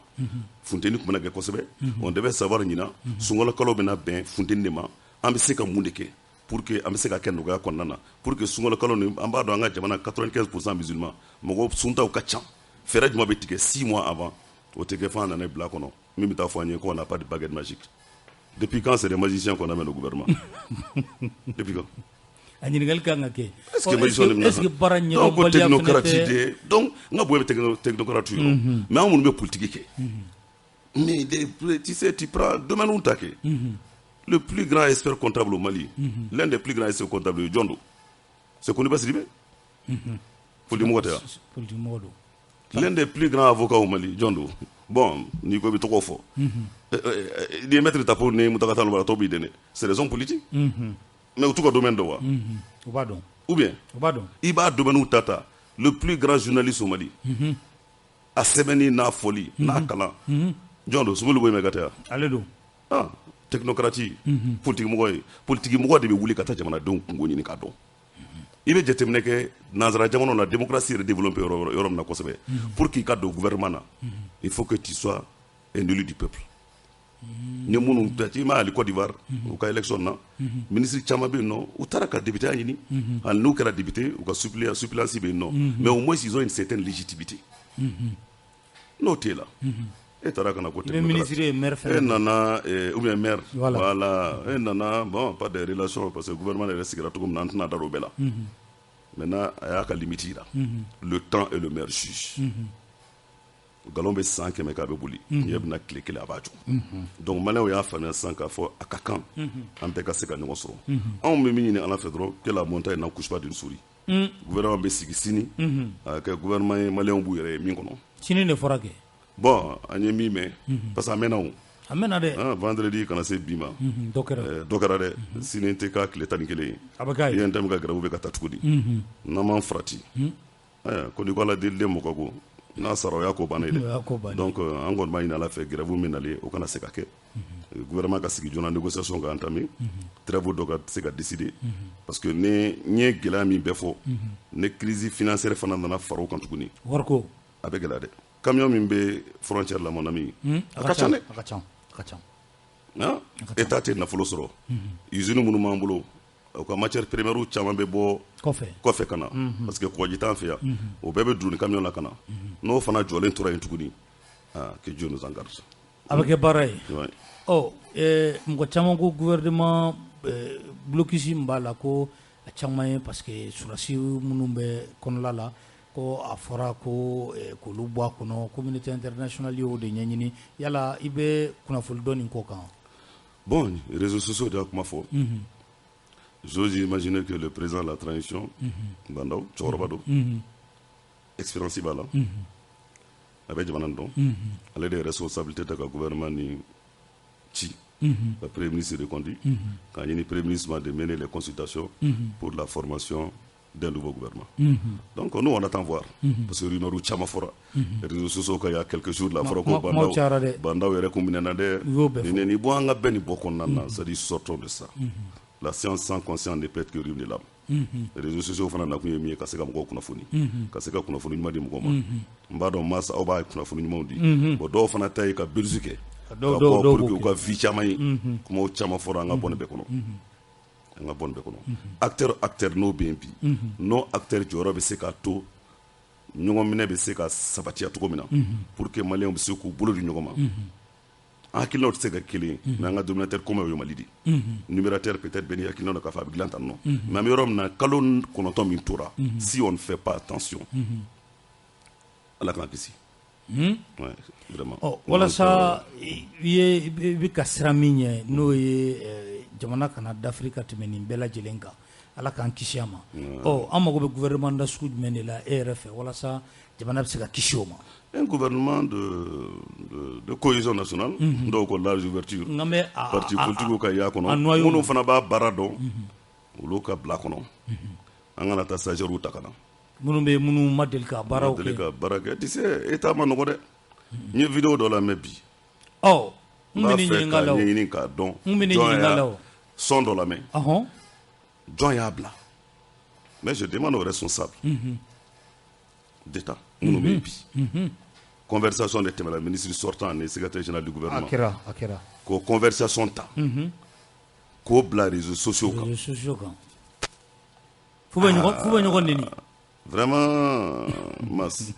S1: funteni tun bɛna kɛ kosɛbɛ. On devait savoir ɲinan sunkalo kalo bɛna bɛn funteni de ma. An bɛ se ka mun de kɛ pour que an bɛ se ka kɛ nɔgɔya kɔnɔna na, pour que sunkalo kalo nin, an b'a dɔn an ka jamana 95 % musulmans, mɔgɔw suntaw ka ca, fɛɛrɛ jumɛn bɛ tigɛ 6 mois avant? O tɛ kɛ f'an nana bila kɔnɔ min bɛ taa fɔ an ye qu'on n'a pas de baguette magique. Depuis quand c'est des magiciens qu'on amène au gouvernement? Depuis quand?
S2: A ɲininkali kan ka kɛ.
S1: Est-ce que magicien de bɛna
S2: Est-ce que baara
S1: donc ko
S2: ɲɛdɔnbaliya fɛnɛ
S1: technocrate
S2: tɛ?
S1: De donc n ka bonya bɛ technocrate yɔrɔ, mais an minnu bɛ politique kɛ, mais tu sais, tu prends domaine ta kɛ, le plus grand expert comptable au Mali, l'un des plus grands experts comptables, jɔn don? C'est Koniba Sidibé. Politique mɔgɔ tɛ wa?
S2: Politique mɔgɔ don.
S1: L'un des plus grands avocats au Mali, jɔn don? Bon, n'i ko i bɛ tɔgɔ fɔ, n'i ye maître Tapo ni Mountaga Tall a tɔ b'i dɛnɛ, c'est des hommes politiques, mais u t'u ka domaine dɔn wa?
S2: U b'a dɔn.
S1: Ou bien
S2: U b'a dɔn.
S1: I b'a domaine ta ta, le plus grand journaliste au Mali, a sɛbɛnni n'a fɔli n'a kalan, jɔn don? Soumeylou Boy Maïga tɛ wa?
S2: Ale don.
S1: Ah, technocrate, politique mɔgɔ ye, politique mɔgɔ de bɛ wuli ka taa jamanadenw kungo ɲini k'a dɔn. I bɛ jateminɛ kɛ nanzara jamanaw la, démocratie yɛrɛ développé yɔrɔ min na kosɛbɛ, pour k'i ka don gouvernement na, il faut que tu sois un élu du peuple. Ni minnu i ma hali Côte d'Ivoire, u ka élection na, ministre caman bɛ yen nɔ, u taara ka député ɲini. Hali n'u kɛra député, u ka suppléance bɛ yen nɔ, mais au moins ils ont une certaine légitimité. N'o t'e la, e taara ka na ko
S2: I bɛ ministre ye, maire
S1: e
S2: fɛnɛ.
S1: Nana ou bien maire.
S2: Voilà.
S1: Voilà, e nana, bon, pas des relations, parce que gouvernement yɛrɛ sigira cogo min na, an tɛna da o bɛɛ la. Maintenant, a y'a ka limite yira. Le temps est le meilleur juge. Nkalon bɛ san 100 k'a bɛ boli, ɲɛ bɛna tile kelen a b'a jɔ. Donc maliyɛnw y'a faamuya sisan k'a fɔ a ka kan an bɛɛ ka se ka ɲɔgɔn sɔrɔ. Anw bɛ min ɲini Ala fɛ dɔrɔn, que la montagne n'accouche pas d'une souris. Gouvernement bɛ sigi sini, a ka kɛ gouvernement ye maliyɛnw b'u yɛrɛ ye min kɔnɔ.
S2: Sini de fɔra kɛ.
S1: Bon, an ye min mɛn, parce que a mɛnna o.
S2: A mɛnna dɛ.
S1: Ah, vendredi kana se bi ma.
S2: Dɔ kɛra.
S1: Dɔ kɛra dɛ. Sini tɛ k'a tile 11 ye.
S2: A bɛ k'a ye.
S1: UNTM ka grève bɛ ka taa cogo di? N'an m'an farati, ayiwa, ko n'i ko Ala deliden mɔgɔ ko n'a sara, o y'a ko bannen ye
S2: O y'a
S1: dɛ.
S2: ko bannen.
S1: Donc an kɔni b'a ɲini Ala fɛ, grève min nalen, o kana se ka kɛ. Gouvernement ka sigi joona, négociation ka entamer, trêve dɔ ka se ka décider, parce que ni n ye gɛlɛya min bɛɛ fɔ, ni crise financière fana nana fara o kan tuguni,
S2: Wariko.
S1: a bɛ gɛlɛya dɛ. Camion min bɛ frontière la, mon ami, a ka ca dɛ.
S2: A ka ca, a ka ca.
S1: Ah, état tɛ nafolo sɔrɔ. Usine minnu b'an bolo, u ka matière première caman bɛ bɔ
S2: kɔfɛ.
S1: Kɔfɛ ka na, parce que kɔgɔji t'an fɛ yan. O bɛɛ bɛ don ni camion la ka na. N'o fana jɔlen tora yen tuguni, ah, que Dieu nous en garde.
S2: A bɛ kɛ baara ye.
S1: Ouais.
S2: Ɔ, mɔgɔ caman ko gouvernement blocus min b'a la, ko a caman ye parce que sɔrɔdasi minnu bɛ kɔnɔla la, ko a fɔra ko k'olu bɔ a kɔnɔ, communauté internationale y'o de ɲɛɲini. Yala i bɛ kunnafoni dɔn nin ko kan?
S1: Bon, réseaux sociaux de y'a kuma fɔ. J'ose imaginer que le président de la transition, Bah N'Daw, cɛkɔrɔba don, expérience b'a la, a bɛ jamana nin dɔn. Ale de ye responsabilité ta ka gouvernement ni ci, ka premier ministre reconduit, k'a ɲini premier ministre ma de mener les consultations pour la formation d'un nouveau gouvernement. Donc nous, on attend voir, parce que rumeur caman fɔra réseaux sociaux kan il y a quelques jours la, fɔra ko
S2: Kumaw cayara dɛ.
S1: Bah N'Daw yɛrɛ kun minɛna dɛ.
S2: U y'o bɛɛ fɔ.
S1: Nin bɔ, an ka bɛɛ nin bɔ kɔnɔna na, c'est-à-dire sortons de ça. La science sans conscience ne peut être que ruine de l'âme. Réseaux sociaux fana nakun ye min ye, ka se ka mɔgɔw kunnafoni, ka se ka kunnafoni ɲuman di mɔgɔw ma. N b'a dɔn masa aw b'a kunnafoni ɲumanw di. Bon, dɔw fana ta ye ka buzz kɛ,
S2: Dɔw
S1: ka
S2: dɔw
S1: bɔ
S2: dɔw
S1: pour que
S2: b'o
S1: u ka vie caman ye. Kumaw caman fɔra, an ka bɔ nin bɛɛ kɔnɔ, an ka bɔ nin bɛɛ kɔnɔ. Acteur, acteur n'o bɛ yen bi, n'o acteur jɔyɔrɔ bɛ se k'a to ɲɔgɔn minɛ bɛ se ka sabatiya cogo min na, pour que maliyɛnw bɛ se k'u bolo di ɲɔgɔn ma. An hakilinaw tɛ se ka kɛ kelen ye, mais an ka dénominateur commun ye Mali de ye. Numérateur peut-être bɛ ni hakilina dɔ k'a fɔ a bɛ dilan tan nɔ, mais an bɛ yɔrɔ min na, kalo 9 min tora, si on ne fait pas attention, Ala k'an kisi. Ouais, vraiment.
S2: Ɔ, walasa i ye i bɛ ka sira min ɲɛ, n'o ye jamana kana dafiri ka tɛmɛ nin bɛɛ lajɛlen kan, Ala k'an kisi a ma. Ɔ, an mago bɛ gouvernement da sugu jumɛn de la e yɛrɛ fɛ, walasa jamana bɛ se ka kisi o ma?
S1: Un gouvernement de cohésion nationale, dɔw ko large ouverture.
S2: N bɛ a
S1: Parti politique ka y'a
S2: a
S1: kɔnɔ,
S2: noyau.
S1: Minnu fana b'a baara dɔn, olu ka bila kɔnɔ. An kana taa stagiaires ta ka na.
S2: Minnu bɛ minnu ma deli ka baaraw
S1: Deli
S2: kɛ.
S1: ka baara kɛ. Tu sais, état ma nɔgɔ dɛ. N ye vidéo dɔ lamɛn bi.
S2: Ɔ, n
S1: N
S2: bɛ
S1: b'a
S2: nin
S1: fɛ
S2: ɲininka
S1: k'a
S2: la o.
S1: ɲɛɲini k'a dɔn.
S2: N bɛ nin
S1: Jɔn
S2: ɲininka
S1: y'a
S2: la o.
S1: son dɔ lamɛn. Jɔn y'a bila? Mais je demande aux responsables d'État minnu bɛ yen bi. Conversation de tɛmɛna ministre sortant ni secrétaire général du
S2: A
S1: gouvernement.
S2: kɛra, a kɛra.
S1: K'o conversation ta, k'o bila réseaux sociaux kan.
S2: Réseaux sociaux kan, f'u bɛ ɲɔgɔn neni.
S1: Vraiment, Mas,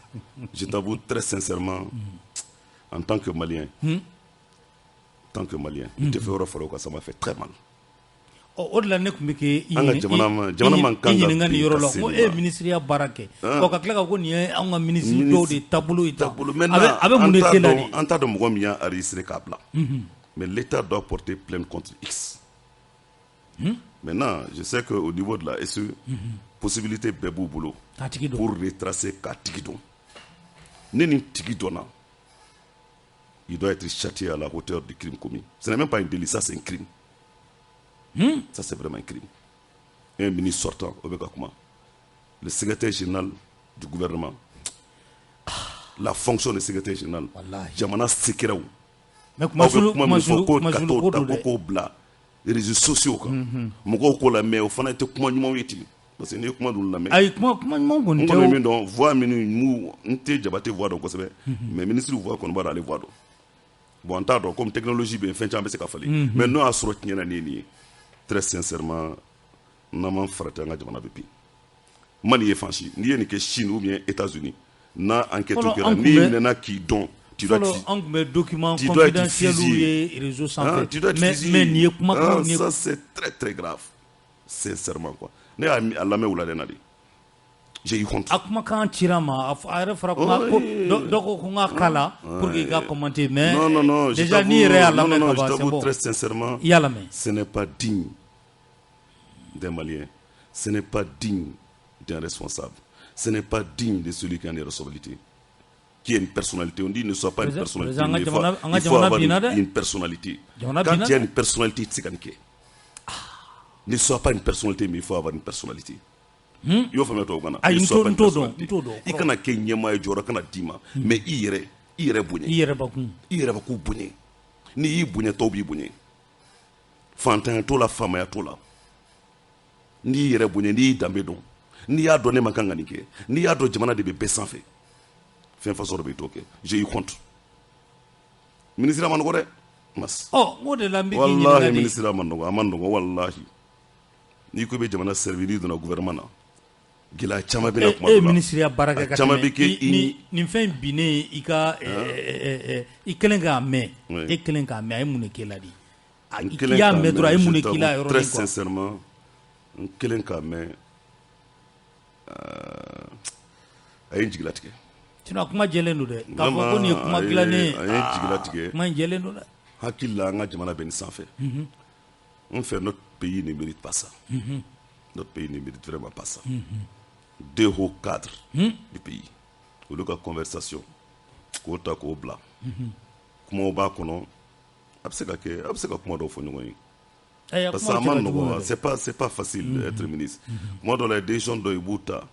S1: je t'avoue très sincèrement, en tant que Malien, en tant que Malien, i tɛ fɛ yɔrɔ fara o kan, ça m'a fait très mal.
S2: Ɔ, o de la ne tun bɛ k'i
S1: An ka jamana jamana man kan
S2: i
S1: ka
S2: ɲininka nin
S1: bin
S2: yɔrɔ
S1: ka
S2: la
S1: se
S2: n ko
S1: nin
S2: e ye
S1: ma.
S2: minisiriya baara kɛ, ɔ, ka tila ka ko nin ye anw ka minisiri
S1: Ministre
S2: dɔw de taabolo ye tan.
S1: taabolo.
S2: A bɛ
S1: Maintenant,
S2: a bɛ mun
S1: an
S2: de
S1: t'a
S2: k'e la
S1: dɔn
S2: de?
S1: An t'a dɔn mɔgɔ min y'a enregistré k'a bila. Mais l'État doit porter plainte contre X. Maintenant, je sais qu'au niveau de la SE, possibilité bɛɛ b'u bolo
S2: K'a tigi dɔn.
S1: pour retracer k'a tigi dɔn. Ni nin tigi dɔnna, il doit être châtié à la hauteur du crime commis. Ce n'est même pas un délit, ça c'est un crime. Ça c'est vraiment un crime. Un ministre sortant, o bɛ ka kuma. Le secrétaire général du gouvernement. La fonction de secrétaire général.
S2: Wallahi.
S1: Jamana secrets.
S2: Mais
S1: Aw bɛ
S2: kumasulu
S1: kuma min fɔ
S2: kumasulu
S1: ko ka
S2: kumasulu
S1: t'o
S2: ko
S1: ta
S2: don
S1: ko
S2: dɛ.
S1: k'o bila réseaux sociaux kan. Mɔgɔw k'o la, mais o fana tɛ kuma ɲumanw ye ten. Parce que n'i ye kuma dun lamɛn,
S2: Ayi, kuma ɲuman kɔni
S1: n
S2: tɛ
S1: kɔni
S2: o.
S1: bɛ min dɔn, voix minnu mu n tɛ Jabate voix dɔn kosɛbɛ, mais ministre voix kɔni b'a dɔn, ale voix dɔn. Bon, n t'a dɔn, comme technologie bɛ yen, fɛn caman bɛ se ka falen, mais n'o y'a sɔrɔ tiɲɛ na nin ye nin ye, très sincèrement, n'an m'an farati, an ka jamana bɛ bin. Ma nin ye fan si, n'i ye nin kɛ Chine ou bien États-Unis, n'a enquête
S2: Fɔlɔ,
S1: kɛra,
S2: an tun
S1: n'i
S2: bɛ-
S1: minɛna k'i dɔn, tu dois
S2: Fɔlɔ, an tun bɛ document
S1: tu dois être
S2: confidentiel
S1: fusillé.
S2: ye réseau
S1: Ah,
S2: sanfɛ,
S1: tu dois être
S2: mais
S1: fusillé.
S2: mais nin ye kumakan
S1: Ah,
S2: nin ye.
S1: ça c'est très très grave, sincèrement quoi. Ne y'a a lamɛn wulada in na de, j'ai eu honte.
S2: A kumakan cira ma, a yɛrɛ fɔra kuma ko dɔ ko n ka kala pour que i ka commenter, mais
S1: Non, non, non, je
S2: déjà
S1: t'avoue,
S2: n'i yɛrɛ y'a
S1: non,
S2: lamɛn
S1: non, non,
S2: ka
S1: je
S2: ban, c'est
S1: t'avoue
S2: bon.
S1: très sincèrement,
S2: I y'a lamɛn.
S1: ce n'est pas digne d'un Malien, ce n'est pas digne d'un responsable, ce n'est pas digne de celui qui a une responsabilité, qui est une personnalité. On dit ne soit pas une
S2: Président-
S1: personnalité,
S2: président,
S1: mais il faut,
S2: an ka
S1: il faut
S2: jamana
S1: avoir
S2: binna dɛ.
S1: une personnalité.
S2: Jamana
S1: Quand
S2: binna
S1: tu as
S2: dɛ.
S1: une personnalité, tu sais qu'est. Ne sois pas une personnalité, mais il faut avoir une personnalité. I y'o faamuya tubabukan na?
S2: Ayi,
S1: Ne sois pas
S2: n
S1: une
S2: t'o dɔn,
S1: personnalité.
S2: n t'o dɔn.
S1: I kana kɛ ɲɛmaa ye, jɔyɔrɔ kana d'i ma, mais i yɛrɛ bonya.
S2: I yɛrɛ bakun.
S1: I yɛrɛ bɛ k'u bonya. N'i y'i bonya, tɔw b'i bonya. Fantanya t'o la, faamaya t'o la. N'i y'i yɛrɛ bonya, n'i y'i danbe dɔn, n'i y'a dɔn ne man kan ka nin kɛ, n'i y'a dɔn jamana de bɛ bɛɛ sanfɛ, fɛn fasɔn dɔ bɛ i t'o kɛ. J'ai eu honte. Ministre ma nɔgɔ dɛ, mas.
S2: Ɔ, n ko de la n bɛ k'i
S1: Wallahi,
S2: ɲininka de.
S1: ministre ma nɔgɔ, a ma nɔgɔ wallahi. N'i ko i bɛ jamana servir, n'i donna gouvernement na, gɛlɛya caman bɛ na
S2: E
S1: kuma
S2: e ye
S1: dɔ la.
S2: ministre ya baara kɛ
S1: A
S2: ka
S1: caman
S2: tɛmɛ
S1: bɛ kɛ i
S2: nin fɛn in binnen i ka i kɛlen k'a mɛn, e kɛlen k'a mɛn, a ye mun de k'e la de?
S1: N
S2: I
S1: kelen
S2: y'a
S1: k'a
S2: mɛn dɔrɔn, a ye
S1: je
S2: mun de k'i la
S1: t'avoue,
S2: yɔrɔnin
S1: très
S2: quoi?
S1: sincèrement, n kelen k'a mɛn, a ye n jigilatigɛ.
S2: Sinon a kuma jɛlen don dɛ, k'a fɔ ko nin ye kuma
S1: Vraiment, a ye-
S2: dilannen ye.
S1: a ye n jigilatigɛ.
S2: Kuma in jɛlen don dɛ.
S1: Hakili la, an ka jamana bɛ nin sanfɛ. N fɛ, notre pays ne mérite pas ça. Notre pays ne mérite vraiment pas ça. Deux hauts cadres du pays, olu ka conversation k'o ta k'o bila, kumaw b'a kɔnɔ, a bɛ se ka kɛ, a bɛ se ka kuma dɔw fɔ ɲɔgɔn ye.
S2: Ayi, a
S1: Parce que
S2: kumaw
S1: a
S2: cɛ
S1: ma
S2: ka jugu
S1: nɔgɔn,
S2: yɛrɛ.
S1: c'est pas facile d'être ministre. Kuma dɔ la, décision dɔ i b'u ta,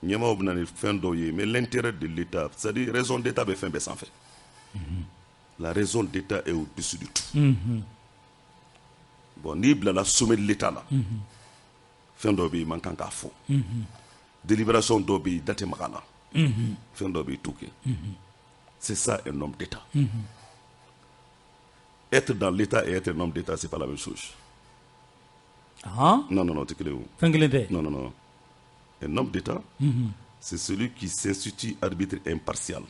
S1: ɲɛmaaw bɛ na ni fɛn dɔw ye, mais l'intérêt de l'État, c'est-à-dire raison d'État bɛ fɛn bɛɛ sanfɛ. La raison d'État est au-dessus de tout. Bon, n'i bilala sommet de l'État la, fɛn dɔw bɛ yen, i man kan k'a fɔ. Délibération dɔw bɛ yen, i da tɛ maga a la. Fɛn dɔw bɛ yen, i t'o kɛ. C'est ça un homme d'État. Être dans l'État et être un homme d'État, c'est pas la même chose.
S2: Han.
S1: Non, non, non, tɛ kelen ye o.
S2: Fɛn kelen tɛ.
S1: Non, non, non. Un homme d'État, c'est celui qui s'institue arbitre impartial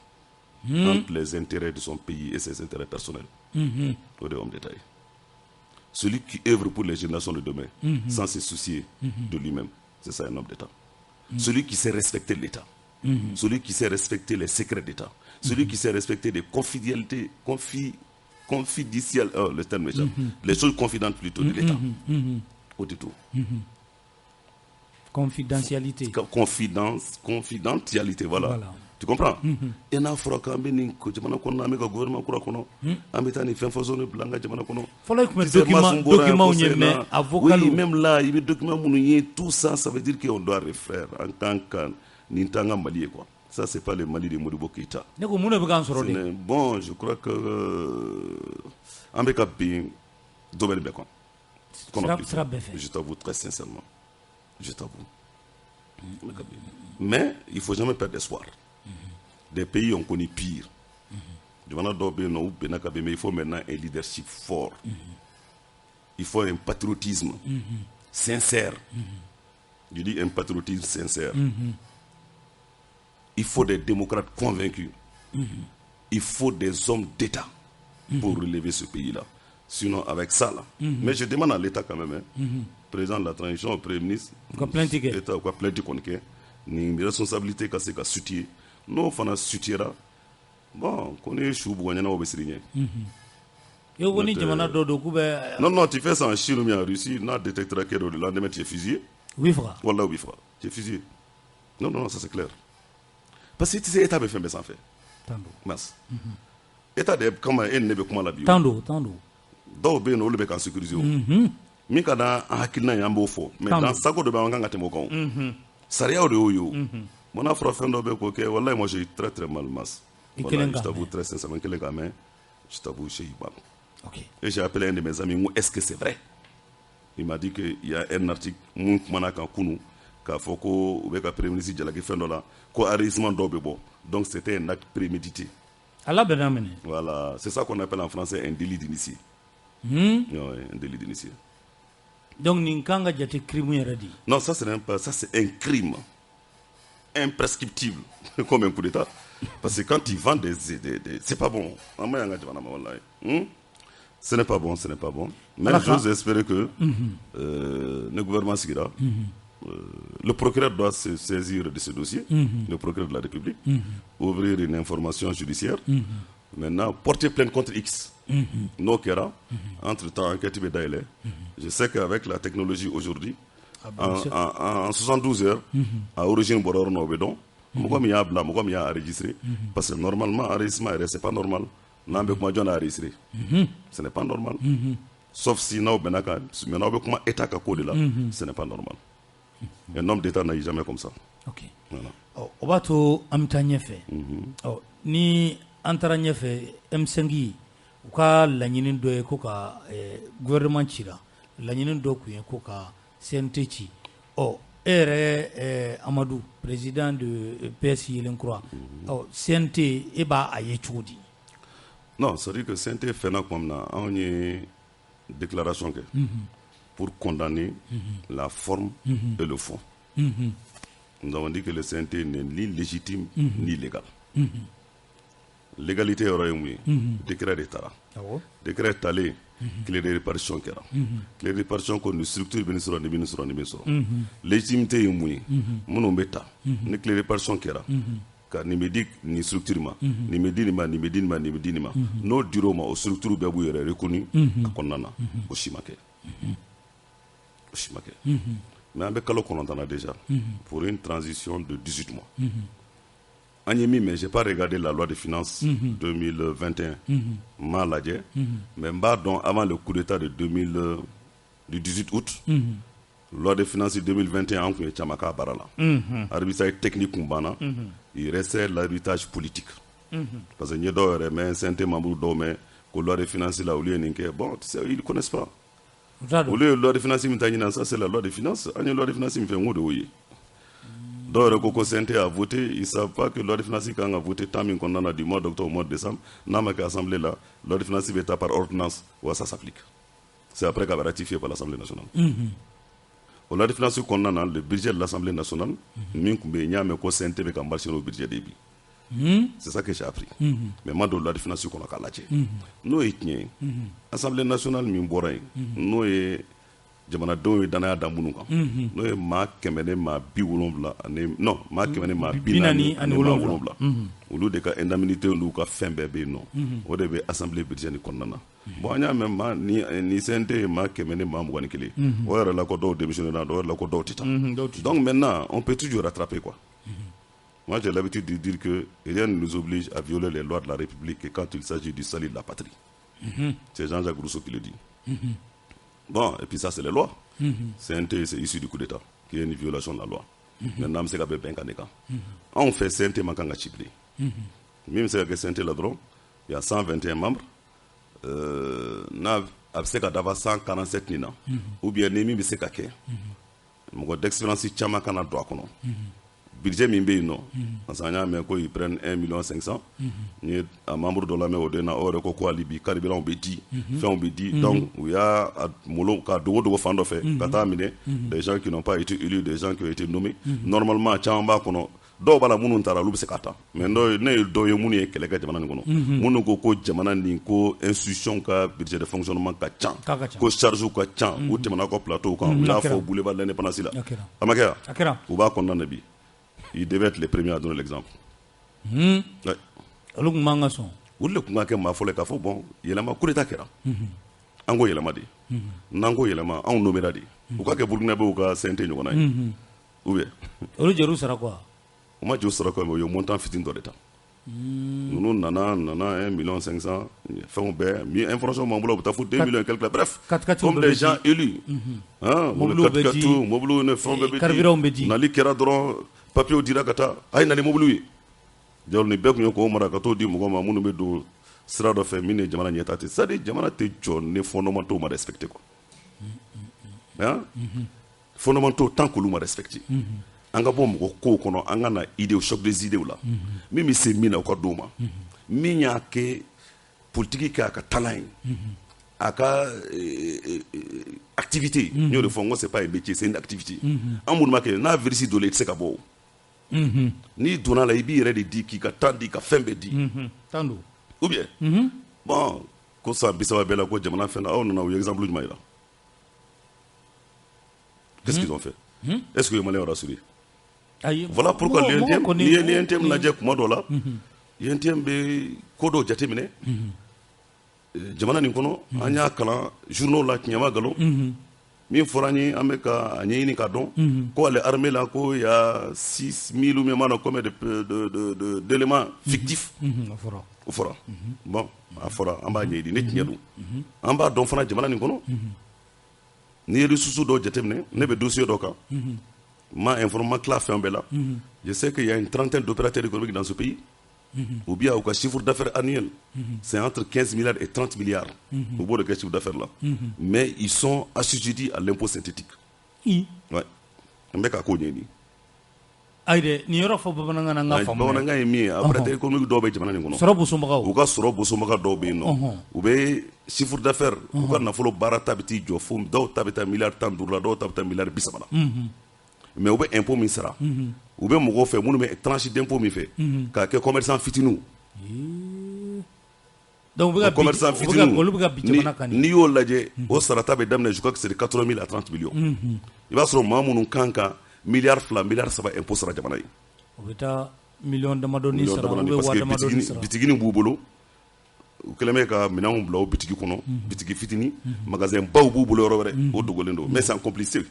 S1: entre les intérêts de son pays et ses intérêts personnels. O de ye homme d'État ye. Celui qui œuvre pour les générations de demain, sans se soucier de lui-même. C'est ça un homme d'État. Celui qui sait respecter l'État. Celui qui sait respecter les secrets d'État. Celui qui sait respecter les confidentialités, confidentielles, oh, le terme m'échappe, les choses confidentes plutôt de l'État. Au tout.
S2: Confidentialité.
S1: Confidence, confidentialité, voilà.
S2: Voilà.
S1: Tu comprends? E n'a fɔra k'an bɛ nin jamana kɔnɔ, an bɛ ka gouvernement kura kɔnɔ, an bɛ taa nin fɛn façon de bila an ka jamana kɔnɔ.
S2: Fɔlɔ, i tun bɛ
S1: Tu sais, Massoum bɔra yan
S2: document
S1: conseil
S2: ye, mais
S1: na.
S2: a vocal.
S1: Oui, même là, i bɛ document minnu ye, tout ça, ça veut dire qu'on doit refaire en tant que nin t'an ka Mali ye quoi. Ça, c'est pas le Mali de Modibo Keïta.
S2: Ne ko mun de bɛ k'an sɔrɔ
S1: Ce
S2: de?
S1: Bon, je crois que an bɛ ka bin domaine bɛɛ kɔnɔ. Kɔnɔ
S2: Sira bɛɛ fɛ.
S1: Je t'avoue très sincèrement. Je t'avoue. An bɛ ka bin. Mais il faut jamais perdre espoir. Des pays ont connu pire. Jamana dɔw bɛ yen nɔ, u bɛnna ka bin, mais il faut maintenant un leadership fort. Il faut un patriotisme sincère. Je dis un patriotisme sincère. Il faut des démocrates convaincus. Il faut des hommes d'État pour relever ce pays-là. Sinon, avec ça, là. Mais je demande à l'État quand même, hein, président de la transition, au Premier ministre,
S2: U ka plainte kɛ.
S1: État, u ka plainte kɔni kɛ. Ni responsabilité ka se ka situer. N'o fana situera, bon, ko ni su bugɔ ɲɛna, o bɛ siran ɲɛ.
S2: I ko ni jamana dɔ don k'u bɛ
S1: Non, non, tu fais ça en Chine ou bien en Russie, n'a détectera que le lendemain, tu es fusillé.
S2: U b'i faga.
S1: Wallah, u b'i faga. Tu es fusillé. Non, non, non, ça c'est clair. Parce que tu sais, État bɛ fɛn bɛɛ sanfɛ.
S2: Tan don.
S1: Mas. État de kama e ni ne bɛ kuma la bi o.
S2: Tan don, tan don.
S1: Dɔw bɛ yen nɔ, olu bɛ k'an sécuriser o. Min ka d'an hakilina ye, an b'o fɔ. Mais
S2: Tan
S1: dans
S2: don.
S1: sago dɔ bɛ yen, an kan ka tɛmɛ o kan o. Sariyaw de y'o ye o. Bon, n'a fɔra fɛn dɔ bɛ k'o kɛ, wallahi, moi j'ai eu très très mal, mas.
S2: I
S1: Voilà,
S2: kelen
S1: je
S2: k'a
S1: t'avoue
S2: mɛn.
S1: très sincèrement, kelen k'a mɛn, je t'avoue, j'ai eu mal.
S2: Ok.
S1: Et j'ai appelé un de mes amis, n ko est-ce que c'est vrai? Il m'a dit qu'il y a un article mun kumana kan kunu. K'a fɔ ko u bɛ ka premier ministre jalaki fɛn dɔ la, ko enregistrement dɔw bɛ bɔ. Donc c'était un acte prémédité.
S2: A labɛnna minɛ.
S1: Voilà, c'est ça qu'on appelle en français un délit d'initié. Ouais, un délit d'initié.
S2: Donc nin kan ka jate crime yɛrɛ de ye.
S1: Non, ça c'est pas ça, c'est un crime imprescriptible comme un coup d'État. Parce que quand ils vendent des c'est pas bon. An ma y'an ka jamana ma, wallahi. Ce n'est pas bon, ce n'est pas bon. Mais j'ose espérer que le gouvernement sigira, le procureur doit se saisir de ce dossier, le procureur de la République, ouvrir une information judiciaire, maintenant porter plainte contre X. N'o kɛra, entre-temps, enquête bɛ dayɛlɛ. Je sais qu'avec la technologie aujourd'hui, en 72 heures, à origine bɔra yɔrɔ min na, o bɛ dɔn. Mɔgɔ min y'a bila, mɔgɔ min y'a enregistré. Parce que normalement, enregistrement yɛrɛ, c'est pas normal. N'an bɛ kuma, jɔn n'a enregistré? Ce n'est pas normal. Sauf si n'aw bɛnna kan, maintenant aw bɛ kuma État ka ko de la, ce n'est pas normal. Un homme d'État n'agit jamais comme ça. Voilà.
S2: Ɔ, o b'a to an bɛ taa ɲɛfɛ. Ɔ, ni an taara ɲɛfɛ, M5 u ka laɲini dɔ ye ko ka gouvernement cira, laɲini dɔ tun ye ko ka CNT ci. Ɔ, e yɛrɛ Amadu, président de PS Yelenkura, ɔ, CNT, e b'a a ye cogo di?
S1: Non, c'est-à-dire que CNT fɛnna tuma min na, anw ye déclaration kɛ pour condamner la forme et le fond. Nous avons dit que le CNT n'est ni légitime ni légal. Légalité yɔrɔ ye mun ye? Décret de taara. Décret talen, clé de répartition kɛra. Clé de répartition ko nin structure bɛ nin sɔrɔ, nin bɛ nin sɔrɔ, nin bɛ sɔrɔ. Légitimité ye mun ye? Minnu bɛ ta ni clé de répartition kɛra, ka nin bɛ di nin structure ma, nin bɛ di nin ma, nin bɛ di nin ma, nin bɛ di nin ma. N'o dir'o ma, o structure bɛɛ b'u yɛrɛ reconnu a kɔnɔna na. O si ma kɛ. O si ma kɛ. Mais an bɛ kalo 9 na déjà pour une transition de 18 mois. An ye min mɛn, j'ai pas regardé la loi de finances 2021, n m'a lajɛ, mais n b'a dɔn avant le coup d'état de 2000 du 18 août, loi de finances 2021, an tun ye caman k'a baara la. Arbitrage technique kun banna, il restait l'arbitrage politique. Parce que n ye dɔw yɛrɛ mɛn, CNT membre dɔw mɛn ko loi de finances la, olu ye nin kɛ. Bon, tu sais, ils connaissent pas.
S2: U t'a dɔn.
S1: Olu ye loi de finances min ta ɲinan, ça c'est la loi de finances. An ye loi de finances min fɛ, n k'o de y'o ye. Dɔw yɛrɛ ko ko CNT a voté, ils savent pas que loi de finances kan ka voter temps min kɔnɔna na, du mois d'octobre au mois de décembre, n'a ma kɛ assemblée la, loi de finances bɛ ta par ordonnance, wa ça s'applique. C'est après k'a bɛ ratifié par l'Assemblée nationale. O loi de finances kɔnɔna na, le budget de l'Assemblée nationale min tun bɛ yen, n y'a mɛn ko CNT bɛ ka marcher n'o budget de ye bi. C'est ça que j'ai appris. Mais n ma don loi de finances kɔnɔ k'a lajɛ. N'o ye tiɲɛ ye, Assemblée nationale min bɔra yen, n'o ye jamanadenw ye danaya da minnu kan, n'o ye maa kɛmɛ ni maa bi wolonwula ani, non, maa kɛmɛ ni maa bi naani ani maa 70, olu de ka indemnité n'u ka fɛn bɛɛ bɛ yen nɔ, o de bɛ assemblée budget nin kɔnɔna na. Bon, an y'a mɛn maa ni CNT ye maa 121, o yɛrɛ la ko dɔw démissionné na, dɔw yɛrɛ la ko dɔw tɛ taa. Donc maintenant, on peut toujours rattraper, quoi. Moi, j'ai l'habitude de dire que rien ne nous oblige à violer les lois de la République que quand il s'agit du salut de la patrie. C'est Jean-Jacques Rousseau qui le dit. Bon, et puis ça, c'est les lois. CNT, c'est issu du coup d'État, qui est une violation de la loi. Maintenant, c'est bɛn bɛn kan de kan. Anw fɛ, CNT man kan ka ci bilen. Min bɛ se ka kɛ CNT la dɔrɔn, il y a 121 membres. N'a a bɛ se ka dafa 147 nin na, ou bien ni min bɛ se ka kɛ, mɔgɔ d'expérience caman kana don a kɔnɔ. Budget min bɛ yen nɔ, parce que an y'a mɛn ko ils prennent 1 million 500. N ye a membre dɔ lamɛn o den na, o yɛrɛ ko ko hali bi carburant bɛ di, fɛnw bɛ di. Donc u y'a molon ka dogo dogo fan dɔ fɛ ka taa minɛ des gens qui n'ont pas été élus, des gens qui ont été nommés. Normalement, caman b'a kɔnɔ, dɔw b'a la minnu taara, olu bɛ se ka ta. Mais dɔw, ne ye dɔw ye minnu ye kɛlɛ kɛ jamana nin kɔnɔ, minnu ko ko jamana nin ko institution ka budget de fonctionnement ka ca,
S2: K'a ka ca.
S1: ko charge ka ca, u tɛmɛna ka plateau kan, u y'a fɔ boulevard de l'Indépendance la.
S2: A kɛra.
S1: A ma kɛ wa?
S2: A kɛra.
S1: U b'a kɔnɔna na bi. Ils devaient être les premiers à donner l'exemple. Ouais.
S2: Olu tun man ka sɔn.
S1: Olu de tun ka kɛ maa fɔlɔ ye k'a fɔ bon, yɛlɛma, coup d'état kɛra, an ko yɛlɛma de, n'an ko yɛlɛma, anw nommera de. U ka kɛ Burkinabéw ka CNT ɲɔgɔnna ye, ou bien
S2: Olu jɛr'u sara quoi.
S1: U ma jɔ sara quoi, mais u ye montant fitinin dɔ de ta. Ninnu nana 1 million 500, fɛnw bɛɛ mi information b'an bolo, u bɛ taa fo 2 millions et quelque, bref,
S2: Quatre-quatre
S1: comme
S2: bɛɛ
S1: des
S2: bɛ di.
S1: gens élus, hein.
S2: Mobiliw bɛ di.
S1: Mobiliw ni fɛnw bɛɛ bɛ di.
S2: Carburant bɛ di.
S1: Nali kɛra dɔrɔn, papiers dira ka taa, a ye na ni mobiliw ye. Jalo nin bɛɛ tun ye k'o mara ka t'o di mɔgɔw ma minnu bɛ don sira dɔ fɛ min ni jamana ɲɛtaa tɛ. C'est à dire, jamana tɛ jɔ ni fondement ma respecté, quoi, hein. Fondamentaux, tant qu'olu ma respecté, an ka bɔ mɔgɔ kow kɔnɔ, an ka na idée, choc des idées la. Min bɛ se min na, o ka d'o ma. Min y'a kɛ politique kɛ a ka talent ye, a ka activité, n y'o de fɔ, n ko c'est pas un métier, c'est une activité. An minnu b'a kɛ, n'a virus donna, i tɛ se ka bɔ o. N'i donna la, i b'i yɛrɛ de di, k'i ka temps di, ka fɛn bɛɛ di.
S2: Tan don.
S1: Ou bien bon, ko san 30 bɛɛ la, ko jamana fɛn na, aw nana, u ye exemple jumɛn yira? Qu'est-ce qu'ils ont fait? Est-ce que les Maliens ont rassuré?
S2: Ayi.
S1: Voilà pourquoi
S2: mɔgɔ
S1: l'UNTM,
S2: kɔni
S1: n'i ye l'UNTM lajɛ kuma dɔ la, UNTM bɛ ko dɔw jateminɛ jamana nin kɔnɔ. An y'a kalan journaux la, tiɲɛ ma nkalon, min fɔra an ye, an bɛ ka a ɲɛɲini k'a dɔn ko ale armée la, ko y a 6 000 ou bien combien de d'éléments fictifs.
S2: O fɔra.
S1: O fɔra. Bon, a fɔra, an b'a ɲɛɲini, ne tiɲɛ don. An b'a dɔn fana, jamana nin kɔnɔ, n'i ye ressources dɔw jateminɛ, ne bɛ dossier dɔ kan, ma informé, ma tila fɛn bɛɛ la. Je sais qu'il y a une trentaine d'opérateurs économiques dans ce pays, ou bien u ka chiffre d'affaires annuel, c'est entre 15 milliards et 30 milliards. U b'o de kɛ chiffre d'affaires la, mais ils sont assujettis à l'impôt synthétique.
S2: I.
S1: Ouais, n bɛ k'a ko ɲɛɲini.
S2: Ayi dɛ, nin yɔrɔ fɔ bamanankan na, n ka faamu.
S1: Bamanankan ye min ye, opérateur économique dɔw bɛ jamana nin kɔnɔ.
S2: Sɔrɔ bosonbagaw.
S1: U ka sɔrɔ bosonbaga dɔw bɛ yen nɔ, u bɛ chiffre d'affaires, u ka nafolo baara ta bɛ t'i jɔ fo dɔw ta bɛ taa miliyari 15 la, dɔw ta bɛ taa miliyari 30 la, mais u bɛ impôt min sara, u bɛ mɔgɔw fɛ minnu bɛ tranche d'impôt min fɛ k'a kɛ commerçant fitininw.
S2: Donc u bɛ ka
S1: commerçant
S2: bi, u bɛ ka
S1: fitininw,
S2: olu bɛ ka bi jamana kan.
S1: N'i y'o lajɛ, o sarata bɛ daminɛ, je crois que c'est de 80 000 à 30 millions. I b'a sɔrɔ maa minnu kan ka miliyari 2, miliyari 3 impôt sara jamana ye,
S2: u bɛ taa miliyɔn damadɔni
S1: miliyɔn
S2: sara, u
S1: damadɔni
S2: bɛ
S1: parce
S2: waa
S1: que
S2: damadɔni
S1: bitigini
S2: sara.
S1: Bitigini b'u bolo, u kɛlen bɛ ka minɛnw bila o bitigi kɔnɔ, bitigi fitini, magasin baw b'u bolo yɔrɔ wɛrɛ, o dogolen don, mais c'est en complicité.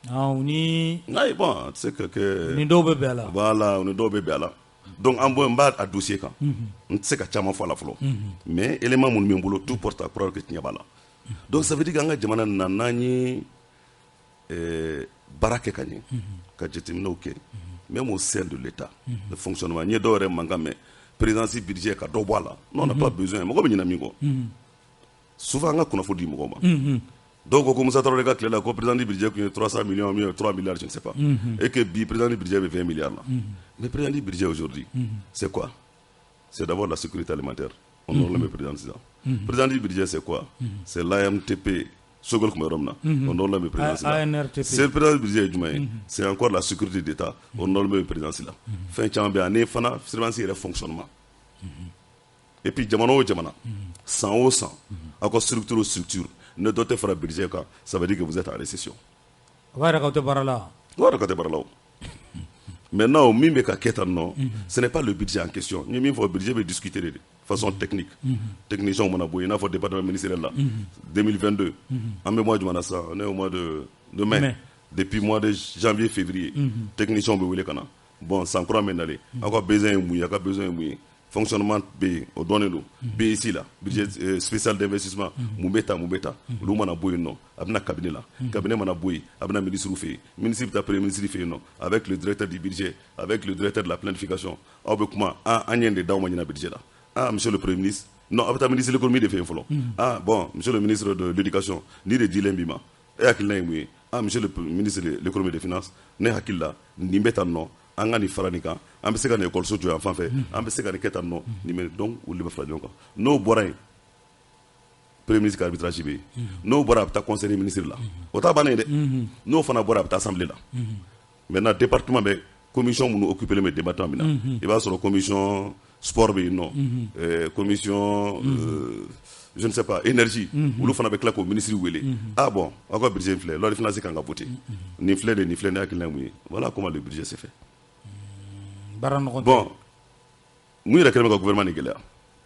S2: Ah, u ni
S1: Ayi, bon, a tɛ se ka kɛ.
S2: Ni dɔw bɛ bɛn a la.
S1: Voilà, u ni dɔw bɛ bɛn a la. Donc an bɔ, n b'a a dossier kan, n tɛ se ka caman fɔ a la fɔlɔ, mais élément minnu bɛ n bolo, tout porte à croire que tiɲɛ b'a la. Donc ça veut dire que an ka jamana nin na, n'an ye baara kɛ ka ɲɛ, ka jateminɛw kɛ, même au sein de l'État, le fonctionnement, n ye dɔw yɛrɛ mankan mɛn, présidence budget ka dɔ bɔ a la. Non, on n'a pas besoin. Mɔgɔ bɛ ɲinɛ min kɔ, souvent an ka kunnafoni di mɔgɔw ma, dɔw ko ko Musa Tarawele ka tile la, ko président du budget tun ye 300 millions ou bien 3 milliards, je ne sais pas, et que bi président du budget bɛ 20 milliards la. Mais président du budget aujourd'hui, c'est quoi? C'est d'abord la sécurité alimentaire, on nɔrɔlen bɛ président sisan. Président du budget, c'est quoi? C'est l'AMTP, Choguel tun bɛ yɔrɔ min na, o nɔrɔlen bɛ présidence la.
S2: ANRTP.
S1: C'est le président du budget ye jumɛn ye? C'est encore la sécurité d'État, o nɔrɔlen bɛ présidence la. Fɛn caman bɛ yen, ani fana surveillance yɛrɛ fonctionnement. Et puis jamana o jamana, san o san, aw ka structure o structure, ne dɔ tɛ fara budget kan, ça veut dire que vous êtes en récession.
S2: O b'a yira k'aw tɛ baara la.
S1: O yɛrɛ ka tɛ baara la o. Maintenant, min bɛ ka kɛ tan nɔ, ce n'est pas le budget en question. N ye min fɔ, budget bɛ discuter de façon technique. Technicien mana bɔ yen, i n'a fɔ département ministériel la, 2022, an bɛ mois jumɛn na sisan? On est au mois de mai.
S2: Mai.
S1: Depuis mois de janvier, février, technicien bɛ wele ka na. Bon, san kura min nalen, aw ka besoin ye mun ye? Aw ka besoin ye mun ye? Fonctionnement bɛ yen, o dɔnnen don. BSI la, budget spécial d'investissement, mun bɛ ta, mun bɛ ta, olu mana bɔ yen nɔ, a bɛna cabinet la. Cabinet mana bɔ yen, a bɛna ministre fɛ yen, ministre bɛ taa premier ministre fɛ yen nɔ, avec le directeur du budget, avec le directeur de la planification, aw bɛ kuma. Ah, an ye nin de d'aw ma ɲina budget la. Ah, monsieur le premier ministre, non, a bɛ taa ministre de l'économie de fɛ yen fɔlɔ. Ah bon, monsieur le ministre de l'éducation, nin de dilen b'i ma, e hakilina ye mun ye? Ah, monsieur le ministre de l'économie et des finances, ne hakili la, nin bɛ tan nɔ, an ka nin fara nin kan, an bɛ se ka nin ekɔliso jɔ yan fan fɛ, an bɛ se ka nin kɛ tan nɔ, nin bɛ. Donc olu de bɛ fara ɲɔgɔn kan. N'o bɔra yen, premier ministre ka arbitrage bɛ yen. N'o bɔra, a bɛ taa conseil des ministres la, o t'a bannen ye dɛ. N'o fana bɔra, a bɛ taa assemblée la. Maintenant, département bɛ commission minnu occupé bɛ département min na, i b'a sɔrɔ commission sport bɛ yen nɔ, commission je ne sais pas, énergie, olu fana bɛ tila k'o ministre wele. Ah bon, aw ka budget filɛ, loi de finances kan ka voter, nin filɛ de, nin filɛ, ne hakilina ye mun ye? Voilà comment le budget s'est fait.
S2: Baara nɔgɔn tɛ.
S1: Bon, mun yɛrɛ kɛlen bɛ ka gouvernement nin gɛlɛya,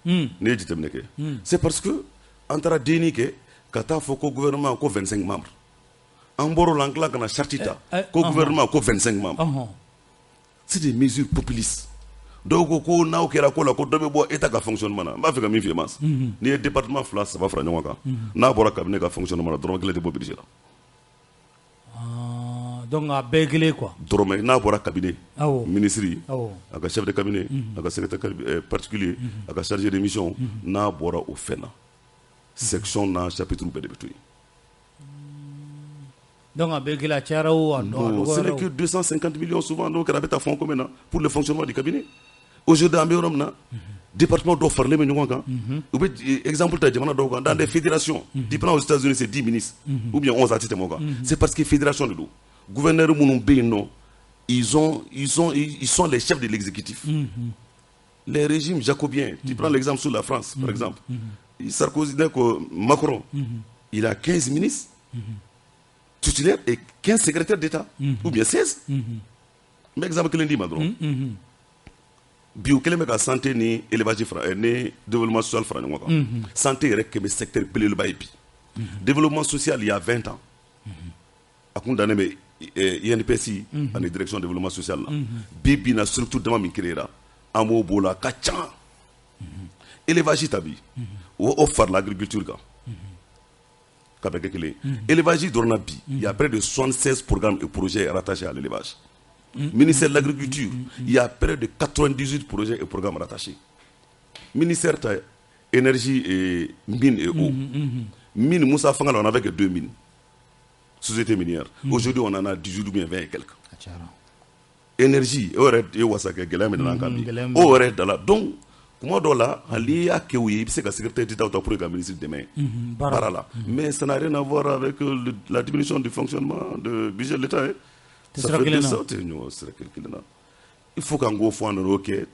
S1: n'i ye jateminɛ kɛ, c'est parce que an taara denni kɛ ka taa fɔ ko gouvernement ko 25 membres. An bɔr'o la, an tila ka na charte ta ko gouvernement ko 25 membres. C'est des mesures populistes. Dɔw ko ko n'aw kɛra ko la, ko dɔ bɛ bɔ état ka fonctionnement na. N b'a fɛ ka min f'i ye, mas, n'i ye département fila saba fara ɲɔgɔn kan, n'a bɔra cabinet ka fonctionnement na, dɔrɔmɛ kelen tɛ bɔ budget la.
S2: Ah, donc a bɛɛ ye kelen ye quoi.
S1: Dɔrɔmɛ, n'a bɔra cabinet, ministre, a ka chef de cabinet, a ka secrétaire particulier, a ka chargé de mission, n'a bɔra o fɛn na, section n'a chapitre bɛɛ de bɛ to yen.
S2: Donc a bɛ kelen, a cayara o, a
S1: Non, ce n'est
S2: dɔgɔyara o.
S1: que 250 millions souvent. N'o kɛra, a bɛ taa fonds commun na pour le fonctionnement du cabinet. Aujourd'hui, an bɛ yɔrɔ min na, département dɔw faralen bɛ ɲɔgɔn kan. U bɛ exemple ta jamana dɔw kan, dans des fédérations. Tu prends aux États-Unis, c'est 10 ministres ou bien 11, a tɛ tɛmɛ o kan. C'est parce que fédération de don. Gouverneur minnu bɛ yen nɔ, ils sont les chefs de l'exécutif. Les régimes jacobiens, tu prends l'exemple sur la France, par exemple. Sarkozy, Macron, il a 15 ministres titulaires et 15 secrétaires d'État, ou bien 16. N bɛ exemple kelen d'i ma dɔrɔn. Bi u kɛlen bɛ ka santé ni élevage fara ni développement social fara ɲɔgɔn kan. Santé yɛrɛ kɛ bɛ secteur belebeleba ye bi. Développement social, il y a 20 ans, a kun dannen bɛ INPS ani direction développement social la. Bi bi na, structure dama min créera, an b'o b'o la, a ka ca. Élevage ta bi, o farala agriculture kan ka bɛɛ kɛ kelen ye. Élevage dɔrɔn na bi, il y a près de 76 programmes et projets rattachés à l'élevage. Ministère de l'Agriculture, il y a près de 98 projets et programmes rattachés. Ministère ta énergie et mine et eau. Mine, Moussa Fanga, on avait que deux mines. Société minière. Aujourd'hui, on en a 18 ou bien 20 et quelques.
S2: A cayara.
S1: Énergie, o yɛrɛ ye wasa kɛ gɛlɛya min nana an kan bi.
S2: Gɛlɛya min.
S1: O yɛrɛ da la. Donc, kuma dɔw la, hali n'i y'a kɛ u ye, i bɛ se ka secrétaire d'État ta pour que ka ministre dɛmɛ
S2: baara.
S1: Baara la. Mais ça n'a rien à voir avec la diminution du fonctionnement du budget de l'État, hein.
S2: Tɛ
S1: Ça
S2: sira
S1: fait
S2: kelen
S1: deux
S2: na.
S1: cents, tɛ ɲɔgɔn sira kelen na. Il faut qu'an k'o fɔ, an nan'o kɛ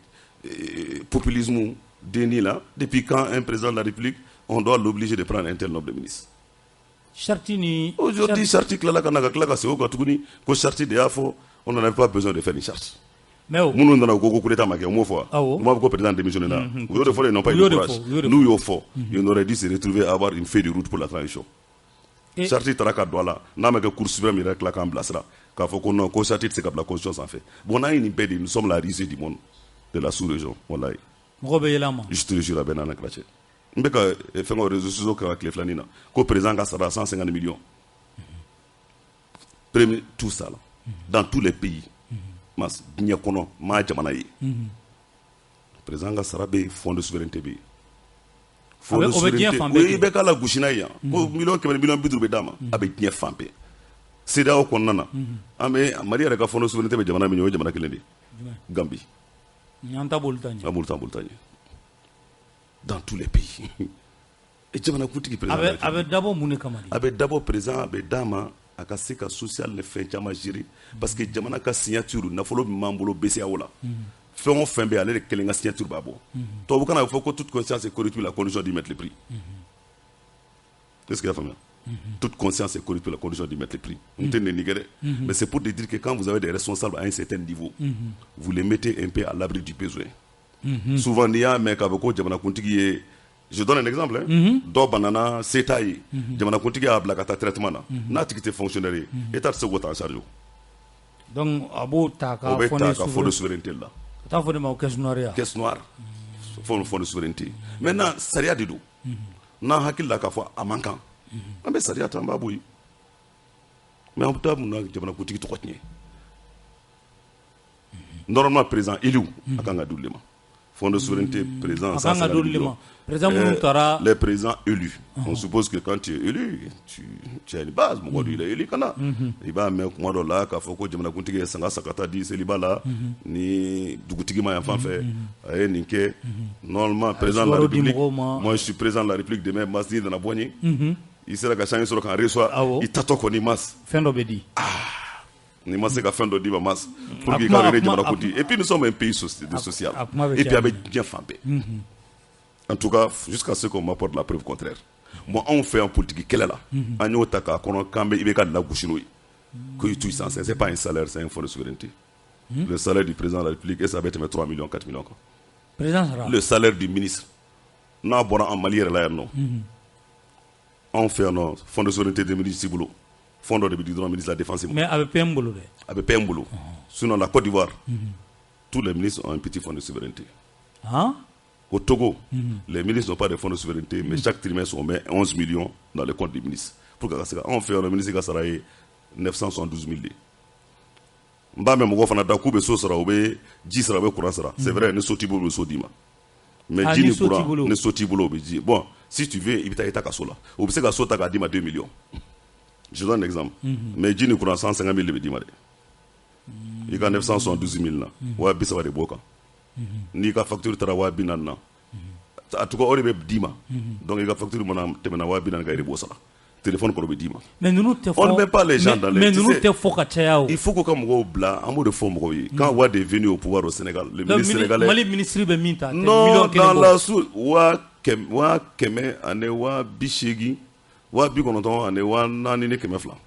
S1: populisme déni là. Depuis quand un président de la République, on doit l'obliger de prendre un tel nombre de ministres?
S2: Charte ni
S1: Aujourd'hui, charte tilala ka na ka tila ka segin o kan tuguni ko charte de y'a fɔ. On n'en avait pas besoin de faire une charte.
S2: Mais o
S1: Minnu nana, u ko ko coup d'état ma kɛ, u m'o fɔ wa?
S2: Awɔ.
S1: U m'a fɔ ko président démissionné na? U y'o de fɔ, ils n'ont pas eu
S2: U y'o
S1: de
S2: de
S1: courage.
S2: fɔ, u y'o de
S1: N'u y'o fɔ, ils auraient dû se retrouver à avoir une feuille de route pour la transition. Charte taara ka don a la, n'a ma kɛ Cour suprême yɛrɛ tila k'an bilasira k'a fɔ ko non, ko charte tɛ se ka bila constitution sanfɛ. Bon, n'an ye nin bɛɛ de, nous sommes la risée du monde, de la sous-région, walayi.
S2: Mɔgɔ bɛ yɛlɛ a ma.
S1: Je te le jure, a bɛ n'an kira cɛ. N bɛ ka fɛnkɛw, réseaux sociaux kan tile filanin na ko président ka sara 150 millions. Premier, tout ça là, dans tous les pays, mas diɲɛ kɔnɔ, maa jamana ye, président ka sara bɛ yen, fonds de souveraineté bɛ yen. Fonds de
S2: O bɛ diɲɛ
S1: souveraineté
S2: fan
S1: o
S2: bɛɛ.
S1: i bɛ k'a la gosi n'a ye yan ko miliyɔn 100, miliyɔn 50 bɛ d'a ma, a bɛ diɲɛ fan bɛɛ. CEDEAO kɔnɔna na, an bɛ Mali yɛrɛ ka fonds de souveraineté bɛ jamana min ye, o ye jamana kelen de ye, Gambie.
S2: An ta b'olu ta ɲɛ.
S1: An b'olu ta, an b'olu ta ɲɛ dans tous les pays. Et jamanakuntigi,
S2: A
S1: président de
S2: bɛ
S1: la
S2: a bɛ dabɔ mun de kama de?
S1: A bɛ dabɔ, président a bɛ d'a ma a ka se ka social ni fɛn caman gérer, parce que jamana ka signature, nafolo min b'an bolo BCEAO la, fɛn o fɛn bɛ yen, ale de kelen ka signature b'a bɔ. Tubabukan na, a bɛ fɔ ko toute conscience est corruptible à condition d'y mettre le prix. Est-ce que i y'a faamuya? Toute conscience est corruptible à condition d'y mettre le prix. N tɛ nɛni kɛ dɛ, mais c'est pour te dire que quand vous avez des responsables à un certain niveau, vous les mettez un peu à l'abri du besoin. Souvent, n'i y'a mɛn k'a fɔ ko jamanakuntigi ye, je donne un exemple, hein, dɔ banana, se t'a ye, jamanakuntigi y'a bila ka taa traitement na, n'a tigi tɛ fonctionnaire ye, État tɛ se k'o ta en charge o.
S2: Donc a b'o ta
S1: O
S2: ka
S1: bɛ
S2: fond
S1: ta
S2: de
S1: ka fonds de
S2: souveraineté.
S1: souveraineté la.
S2: O t'a fɔ de ma ko caisse noire ya?
S1: Caisse noire, fonds de souveraineté. Maintenant, sariya de don. N'an hakili la k'a fɔ a man kan, an bɛ sariya ta, an b'a bɔ yen. Mais an bɛ taa mun na jamanakuntigi tɔgɔ tiɲɛ? Normalement, président élu, a kan ka di olu de ma, fonds de souveraineté président.
S2: A kan ka di olu de ma, président minnu taara.
S1: Les présidents élus, on suppose que quand tu es élu, tu as une base. Mɔgɔ dɔ il est élu ka na, i b'a mɛn kuma dɔ la k'a fɔ ko jamanakuntigi ye sanga sakata di seliba la ni dugutigi ma yan fan fɛ, a ye nin kɛ. Normalement, président de la
S2: sukaro di
S1: République,
S2: mɔgɔw ma.
S1: moi je suis président de la République demain, mas n'i nana bɔ n ye, i sera ka sange sɔrɔ k'an reçoit,
S2: Awɔ.
S1: i tatɔ kɔni, mas
S2: Fɛn dɔ bɛ di.
S1: Ni ma se ka fɛn dɔ d'i ma, mas pour
S2: A
S1: que i
S2: kuma-
S1: ka
S2: a
S1: yɛrɛ
S2: kuma-
S1: jamanakuntigi. Et puis nous sommes un pays de social
S2: a kuma bɛ
S1: et puis a
S2: caya.
S1: bɛ diɲɛ fan bɛɛ, en tout cas jusqu'à ce qu'on m'apporte la preuve contraire. Bon, anw fɛ yan, politique kɛlɛ la, an y'o ta k'a kɔnɔ k'an bɛ IBK lagosi n'o ye ko il touche sans, c'est pas un salaire, c'est un fonds de souveraineté. Le salaire du président de la République, et ça bɛ tɛmɛ 3 millions, 4 millions kan.
S2: Président sara.
S1: Le salaire du ministre, n'a bɔra en Mali yɛrɛ la yan nɔ, anw fɛ yan nɔ, fonds de souveraineté des ministres t'i bolo, fonds dɔ de bɛ di dɔrɔn ministre de la Défense ma.
S2: Mais a bɛ PM bolo dɛ.
S1: A bɛ PM bolo. Sinon, la Côte d'Ivoire, tous les ministres ont un petit fonds de souveraineté.
S2: Han.
S1: Au Togo, les ministres n'ont pas de fonds de souveraineté, mais chaque trimestre, on met 11 millions dans le compte des ministres. Pour que ça, on fait un ministre ka sara ye 972 000 de. N b'a mɛn mɔgɔw fana da k'u bɛ so sara, u bɛ ji sara, u bɛ courant sara. C'est vrai, ni so t'i bolo, u bɛ so d'i ma. Mais
S2: Ah,
S1: ji
S2: ni
S1: ni
S2: so t'i
S1: courant,
S2: bolo.
S1: ni so t'i bolo, u bɛ ji. Bon, si tu veux, i bɛ taa État ka so la. U bɛ se ka so ta k'a d'i ma 2 millions. Je donne un exemple. Mais ji ni courant, 150 000 de bɛ d'i ma dɛ. I ka 972 000 na, 30 000 de b'o kan. N'i ka facture taara 40 000 na, en tout cas o de bɛ d'i ma. Donc i ka facture mana tɛmɛna 40 000 kan, i de b'o sara. Téléphone kɔrɔ bɛ d'i ma.
S2: Mais ninnu tɛ fɔ.
S1: On ne met pas les gens dans les
S2: Mais ninnu tɛ fɔ ka caya o.
S1: Il faut que ka mɔgɔw bila, an b'o de fɔ mɔgɔw ye. Quand Wade est venu au pouvoir au Sénégal, le ministre sénégalais.
S2: Mali ministre bɛ min ta.
S1: Non, dans la sous 100 000, 180 000, 94,200.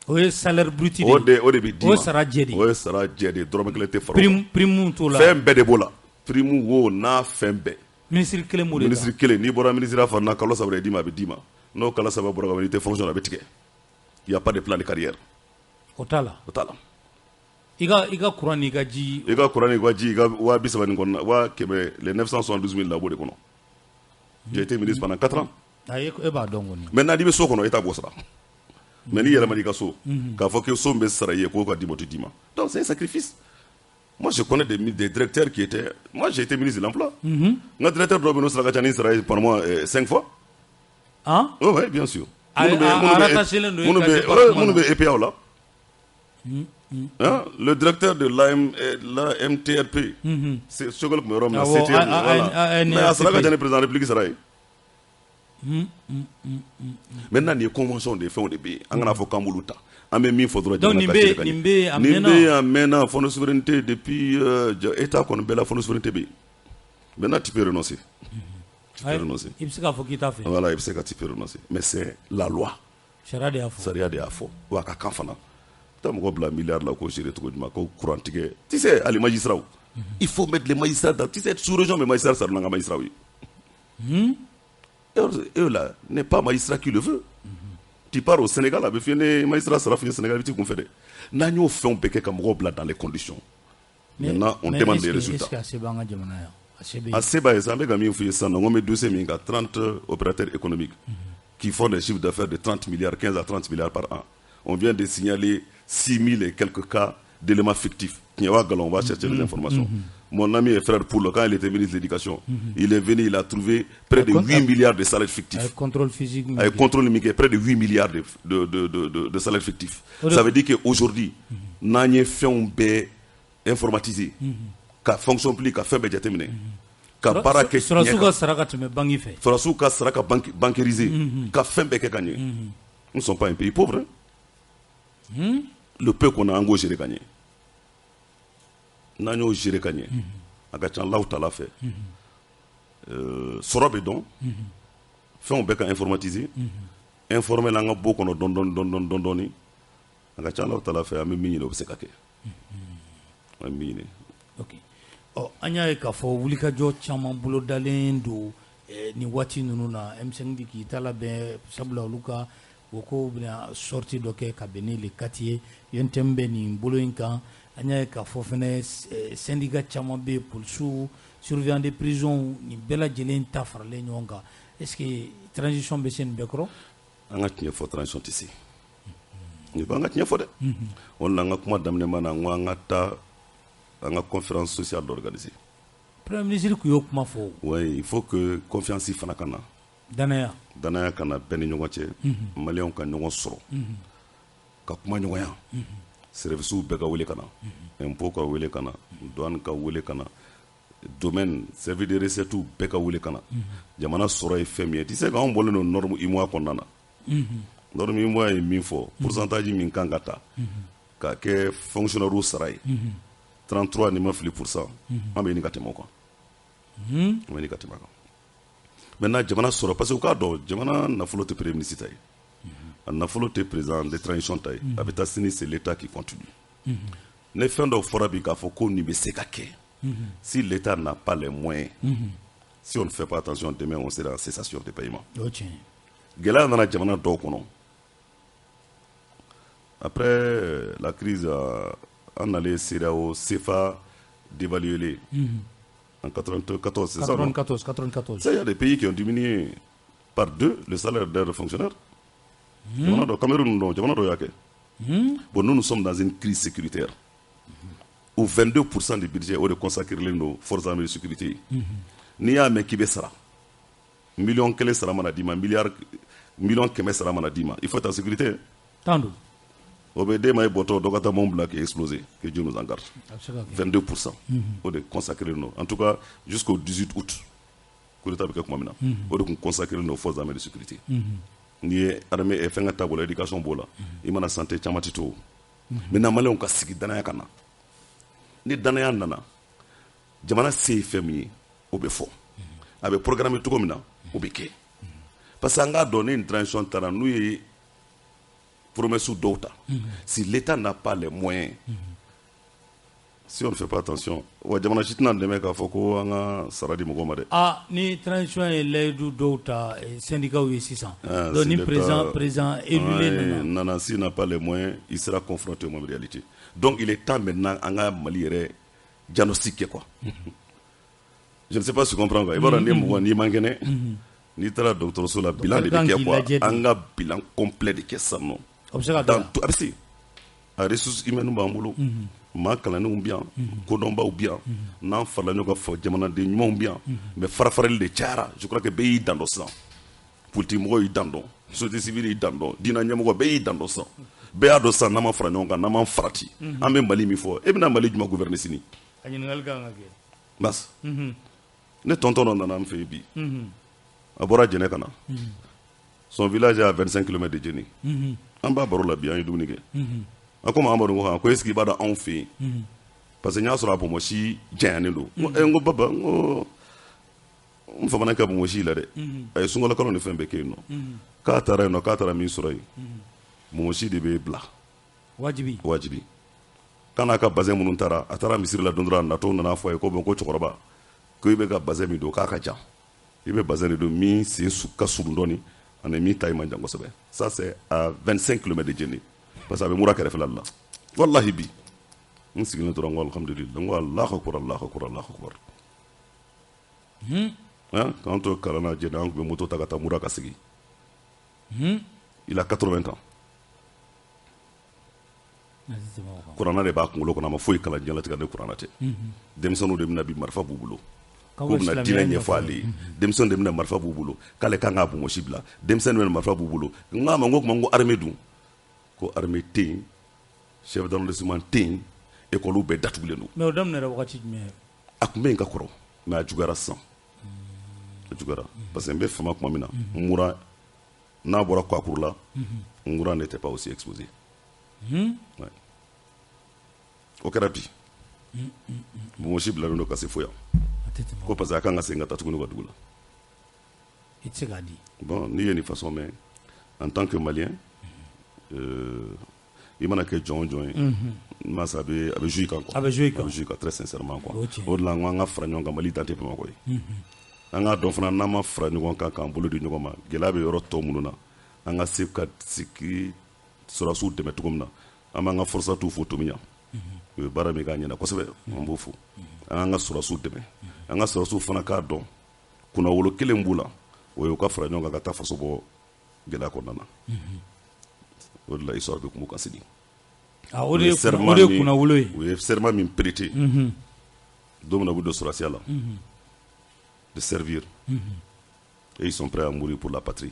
S2: O ye salaire brut de ye.
S1: O de bɛ d'i ma.
S2: O ye sara jɛ de ye.
S1: O ye sara jɛ de ye, dɔrɔmɛ kelen tɛ fara o kan.
S2: Prime t'o la.
S1: Fɛn bɛɛ de b'o la. Prime wo n'a fɛn bɛɛ.
S2: Ministre kelen b'o de ta.
S1: Ministre kelen, n'i bɔra ministre fana na, kalo 3 de d'i ma, a bɛ d'i ma. N'o kalo 3 bɔra ka ban, n'i tɛ fonction na, a bɛ tigɛ. Il y a pas de plan de carrière.
S2: O t'a la.
S1: O t'a la.
S2: I ka courant n'i ka ji.
S1: I ka courant n'i ka ji, i ka 30 000 nin kɔnɔna, 100 000, les 972 000 la, o b'o de kɔnɔ. J'ai été ministre pendant 4 ans.
S2: Ayi, e b'a dɔn kɔni.
S1: Maintenant n'i bɛ so kɔnɔ, e t'a b'o sara. Mais n'i yɛlɛma n'i ka so, k'a fɔ que so min bɛ sara i ye k'o ka d'i ma, o tɛ d'i ma. Donc c'est un sacrifice. Moi, je connais des directeurs qui étaient. Moi, j'ai été ministre de l'Emploi. N ka directeur dɔw bɛ yen, n'o sara ka ca ni sara ye par mois cinq fois.
S2: Han?
S1: Oui, oui, bien sûr.
S2: A rattaché len don e
S1: Minnu
S2: ka
S1: bɛ
S2: département
S1: minnu
S2: na.
S1: bɛ EPA la. Hein? Le directeur de l'AM, l'AMTRP, c'est Choguel tun bɛ yɔrɔ min na,
S2: Awɔ,
S1: CTM, voilà. Mais a sara ka ca ni président de la République sara ye. Maintenant nin ye convention de ye, fɛnw de bɛ yen. An kana fɔ k'an b'olu ta. An bɛ min fɔ dɔrɔn,
S2: Donc
S1: jamana
S2: nin
S1: ka
S2: bɛ
S1: cɛ ka ɲɛ.
S2: Nin bɛ yen a
S1: Nin
S2: mɛnna.
S1: bɛ yen a mɛnna, fonds de souveraineté depuis État kɔni bɛɛ la, fonds de souveraineté bɛ yen. Maintenant tu peux renoncer. Tu peux renoncer.
S2: I bɛ se k'a fɔ k'i t'a fɛ.
S1: Voilà, i bɛ se ka tu peux renoncer. Mais c'est la loi.
S2: Sariya de y'a fɔ.
S1: Sariya de y'a fɔ. Wa a ka kan fana. Taa mɔgɔ bila milliard la k'o gérer cogo jumɛn, ko courant tigɛ. Tu sais, hali magistrats. Il faut mettre les magistrats dans, tu sais, sous-région bɛ magistrat sara n'an ka magistrats ye. Eux là, n'est pas magistrat qui le veut. Tu pars au Sénégal, a bɛ f'i ye ne magistrat sara f'i ye Sénégal, i bɛ t'i kun fɛ dɛ. N'an y'o fɛnw bɛɛ kɛ ka mɔgɔw bila dans les conditions. Maintenant, on
S2: Mais
S1: demande
S2: est-ce
S1: des
S2: que-
S1: résultats.
S2: Est-ce que a se b'an ka jamana yan? A se bɛ yen.
S1: A se b'a ye sa, an bɛ ka min f'i ye sisan nɔ, n ko n bɛ dossier min kan, 30 opérateurs économiques qui font des chiffres d'affaires de 30 milliards, 15 à 30 milliards par an. On vient de signaler 6 000 et quelques cas d'éléments fictifs. Tiɲɛ wa nkalon, on va chercher les informations. Mon ami et frère Poul, quand il était ministre de l'Éducation, il est venu, il a trouvé près de 8 milliards de salaires fictifs.
S2: A ye contrôle physique min
S1: Avec
S2: kɛ.
S1: Contrôle min kɛ, près de 8 milliards de salaires fictifs. Ça veut dire qu'aujourd'hui, n'an ye fɛnw bɛɛ informatiser, ka fonction publique ka fɛn bɛɛ jateminɛ, ka baara kɛ tiɲɛ
S2: Sɔrɔdasiw
S1: kan.
S2: ka sara ka tɛmɛ banque fɛ.
S1: Sɔrɔdasiw ka sara ka bancairiser, ka fɛn bɛɛ kɛ ka ɲɛ. Nous ne sommes pas un pays pauvre, hein. Le peu qu'on a, an k'o gérer ka ɲɛ. N'an y'o gérer ka ɲɛ, a ka ca Alahu taala fɛ, sɔrɔ bɛ dɔn, fɛnw bɛɛ ka informatiser, informel an ka bɔ kɔnɔ dɔɔni dɔɔni dɔɔni dɔɔni dɔɔni, a ka ca Alahu taala fɛ, an bɛ min ɲini, o bɛ se ka kɛ. An bɛ min ɲini.
S2: Ok, ɔ an y'a ye k'a fɔ wulikajɔ caman bolodalen don nin waati ninnu na. M5 bɛ k'i ta labɛn, sabula olu ka o ko bɛna sortie dɔ kɛ ka bɛn ni le 4 ye. UNTM bɛ nin bolo in kan. An y'a ye k'a fɔ fɛnɛ syndicat caman bɛ yen, polisiw, surveillant de prison, nin bɛɛ lajɛlen ta faralen ɲɔgɔn kan. Est ce que transition bɛ se nin bɛɛ kɔrɔ?
S1: An ka tiɲɛ fɔ, transition tɛ se. Nin an ka tiɲɛ fɔ dɛ. O de la, an ka kuma daminɛ ma na, n ko an ka taa an ka conférence sociale dɔ organiser.
S2: Premier ministre tun y'o kuma fɔ o.
S1: Oui, il faut que confiance fana ka na.
S2: Danaya.
S1: Danaya ka na bɛɛ ni ɲɔgɔn cɛ, maliyɛnw ka ɲɔgɔn sɔrɔ ka kuma ɲɔgɔnya, services bɛɛ ka wele ka na, impôt ka wele ka na, douane ka wele ka na, domaine, service de recette bɛɛ ka wele ka na. Jamana sɔrɔ ye fɛn min ye, tu sais k'anw bɔlen don norme UEMOA kɔnɔna na. Norme UEMOA ye min fɔ, pourcentage min kan ka ta ka kɛ fonctionnaire sara ye, 33 ni ma fili pour cent, an bɛ ɲini ka tɛmɛ o kan, an bɛ ɲini ka tɛmɛ a kan. Maintenant jamana sɔrɔ, parce que u k'a dɔn, jamana nafolo tɛ premier ministre ta ye, a nafolo tɛ président de transition ta ye, a bɛ taa sini, c'est l'état qui continue. Ne fɛn dɔw fɔra bi k'a fɔ ko nin bɛ se ka kɛ, si l'état n'a pas les moyens, si on ne fait pas attention, demain on sera en cessation de paiement.
S2: O ye tiɲɛ ye.
S1: Gɛlɛya nana jamana dɔw kɔnɔ après la crise, an nalen CEDEAO, CFA dévalué en 94, c'est ça, non?
S2: 94, 94.
S1: Ça, il y a des pays qui ont diminué par deux le salaire des fonctionnaires. Jamana dɔ, Cameroun dɔ, jamana dɔ y'a kɛ. Bon, nous, nous sommes dans une crise sécuritaire où 22% du budget o de consacré nos forces armées de sécurité. N'i y'a mɛn k'i bɛ sara, 1 kelen sara mana d'i ma, milliard 100 000 sara mana d'i ma, il faut être en sécurité.
S2: Tan don.
S1: O bɛ den ma, e bɔtɔ dɔ ka taa bombe bila k'i exploser, que Dieu nous en garde.
S2: A bɛ se ka kɛ.
S1: 22%, o de consacré non, en tout cas jusqu'au 18 août, coup d'état bɛ kɛ tuma min na, o de tun consacré nos forces armées de sécurité. N'i ye armée fɛn ka taabolo, éducation b'o la, i mana santé caman tɛ to. Maintenant, maliyɛnw ka sigi, danaya ka na. Ni danaya nana, jamana se ye fɛn min ye, o bɛ fɔ, a bɛ programme cogo min na, o bɛ kɛ, parce que an k'a dɔn, ni nin transition taara, n'u ye promesse dɔw ta, si l'État n'a pas les moyens, si on ne fait pas attention, wa jamana si tɛna dɛmɛ k'a fɔ ko an ka sara di mɔgɔw ma dɛ.
S2: Ah, ni transition ye layidu dɔw ta syndicat ye sisan.
S1: Ah,
S2: donc
S1: si
S2: ni
S1: l'État-
S2: président élu
S1: Ouais,
S2: nana.
S1: Nana, s'il n'a pas les moyens, il sera confronté aux mêmes réalités. Donc il est temps maintenant an ka Mali yɛrɛ diagnostic kɛ quoi. Je ne sais pas si tu comprends quoi. I b'a dɔn, ni mɔgɔ n'i man kɛnɛ, n'i taara dɔgɔtɔrɔso la, bilan de bɛ
S2: kan
S1: kɛ
S2: k'i
S1: quoi.
S2: lajɛ de.
S1: An ka bilan complet de kɛ sisan nɔ.
S2: O bɛ se ka
S1: Dans
S2: kɛ.
S1: tout, a bɛ se. A ressources humaines b'an bolo. Maa kalannenw bɛ yan, kodɔnbaw bɛ yan, n'an farala ɲɔgɔn kan fɔ, jamanaden ɲumanw bɛ yan, mais farafarali de cayara. Je crois que bɛɛ y'i dan dɔn sisan. Politique mɔgɔw y'i dan dɔn, société civile y'i dan dɔn, diinɛ ɲɛmɔgɔ bɛɛ y'i dan dɔn sisan. Bɛɛ y'a dɔn sisan, n'an ma fara ɲɔgɔn kan, n'an m'an farati, an bɛ Mali min fɔ, e bɛna Mali jumɛn gouverner sini?
S2: A ɲininkali kan ka kɛ.
S1: Bas, ne tonton dɔ nana an fɛ yen bi, a bɔra Jɛnɛ ka na, son village est à 25 km de Jɛnɛ. An b'a baro la bi, an ye dumuni kɛ, a ko ma, Amadu, ko ko est ce que i b'a dɔn anw fɛ yen, parce que n y'a sɔrɔ a bonbonsi janyalen don. N ko n ko baba, n ko n famana ka bonbonsi la dɛ, a ye sunkalo kalo ni fɛn bɛɛ kɛ yen nɔ. K'a taara yen nɔ, k'a taara min sɔrɔ yen, bonbonsi de bɛ bila.
S2: Wajibi.
S1: Wajibi. K'a n'a ka bazin minnu taara, a taara misiri la don dɔ la, a natɔ nana fɔ a ye ko bon, ko cɛkɔrɔba, ko i bɛ ka bazin min don, k'a ka jan, i bɛ bazin de don min sen ka surun dɔɔni ani min taille man jan kosɛbɛ. Ça, c'est à 25 km de Djenné, parce que a bɛ mura kɛrɛfɛla de la. Wallahi, bi n sigilen tora, n ko alhamdulillah, n ko Allahu akbar, Allahu akbar, Allahu akbar. Hein, k'an to kalan na Djenné, an tun bɛ moto ta ka taa mura ka sigi. Il a 80 ans.
S2: A tɛ tɛmɛ o kan.
S1: Kuranna de b'a kunkolo kɔnɔ, a ma foyi kalan diɲɛlatigɛ ni kuranna tɛ. Denmisɛnninw de bɛna bi, marifa b'u bolo.
S2: K'aw
S1: k'u
S2: bɛ
S1: bɛna
S2: silamɛya
S1: diinɛ ɲɛfɔ
S2: ɲɛfɔ.
S1: Ale ye. Denmisɛnnin de bɛna, marifa b'u bolo, k'ale kan k'a bonbonsi bila. Denmisɛnnin de bɛna, marifa b'u bolo. N k'a ma, n ko tuma, n ko armée dun? Ko armée tɛ yen, chef d'arrondissement tɛ yen, école bɛɛ datugulen don.
S2: Mais o daminɛra wagati jumɛn?
S1: A tun bɛ yen ka kɔrɔ, mais a juguyara sisan, a juguyara, parce que n bɛ fama tuma min na, Mura n'a bɔra Kɔkuru la, Mura n'était pas aussi exposé. Ouais. O kɛra bi, bonbonsi bilalen don ka se fo yan.
S2: A tɛ tɛmɛ o
S1: Ko parce que a kan ka segin ka taa tuguni u ka dugu la.
S2: I tɛ se k'a di.
S1: Bon, n'i ye nin façon mɛn, en tant que malien, i mana kɛ jɔn o jɔn ye, masa a bɛ jouer i kan quoi.
S2: A bɛ jouer i kan.
S1: A bɛ jouer i kan, très sincèrement quoi.
S2: O ye tiɲɛ.
S1: O de la, n ko an ka fara ɲɔgɔn kan, Mali dan tɛ Bamakɔ ye. An k'a dɔn fana, n'an ma fara ɲɔgɔn kan k'an bolo di ɲɔgɔn ma, gɛlɛya bɛ yɔrɔ tɔ minnu na, an ka se ka sigi sɔrɔdasiw dɛmɛ cogo min na. An b'an ka forçats fo Tomiɲan, u ye baara min k'a ɲɛna kosɛbɛ, an b'o fo. An k'an ka sɔrɔdasiw dɛmɛ, an ka sɔrɔdasiw fana k'a dɔn kunnawolo kelen b'u la, o ye u ka fara ɲɔgɔn kan ka taa faso bɔ gɛlɛya kɔnɔna na. O de la, histoire bɛ kuma u kan sini.
S2: Ah, o de ye kunnawolo ye.
S1: U ye serment min prêté don min na u bɛ don sɔrɔdasiya la, de servir, et ils sont prêts à mourir pour la patrie.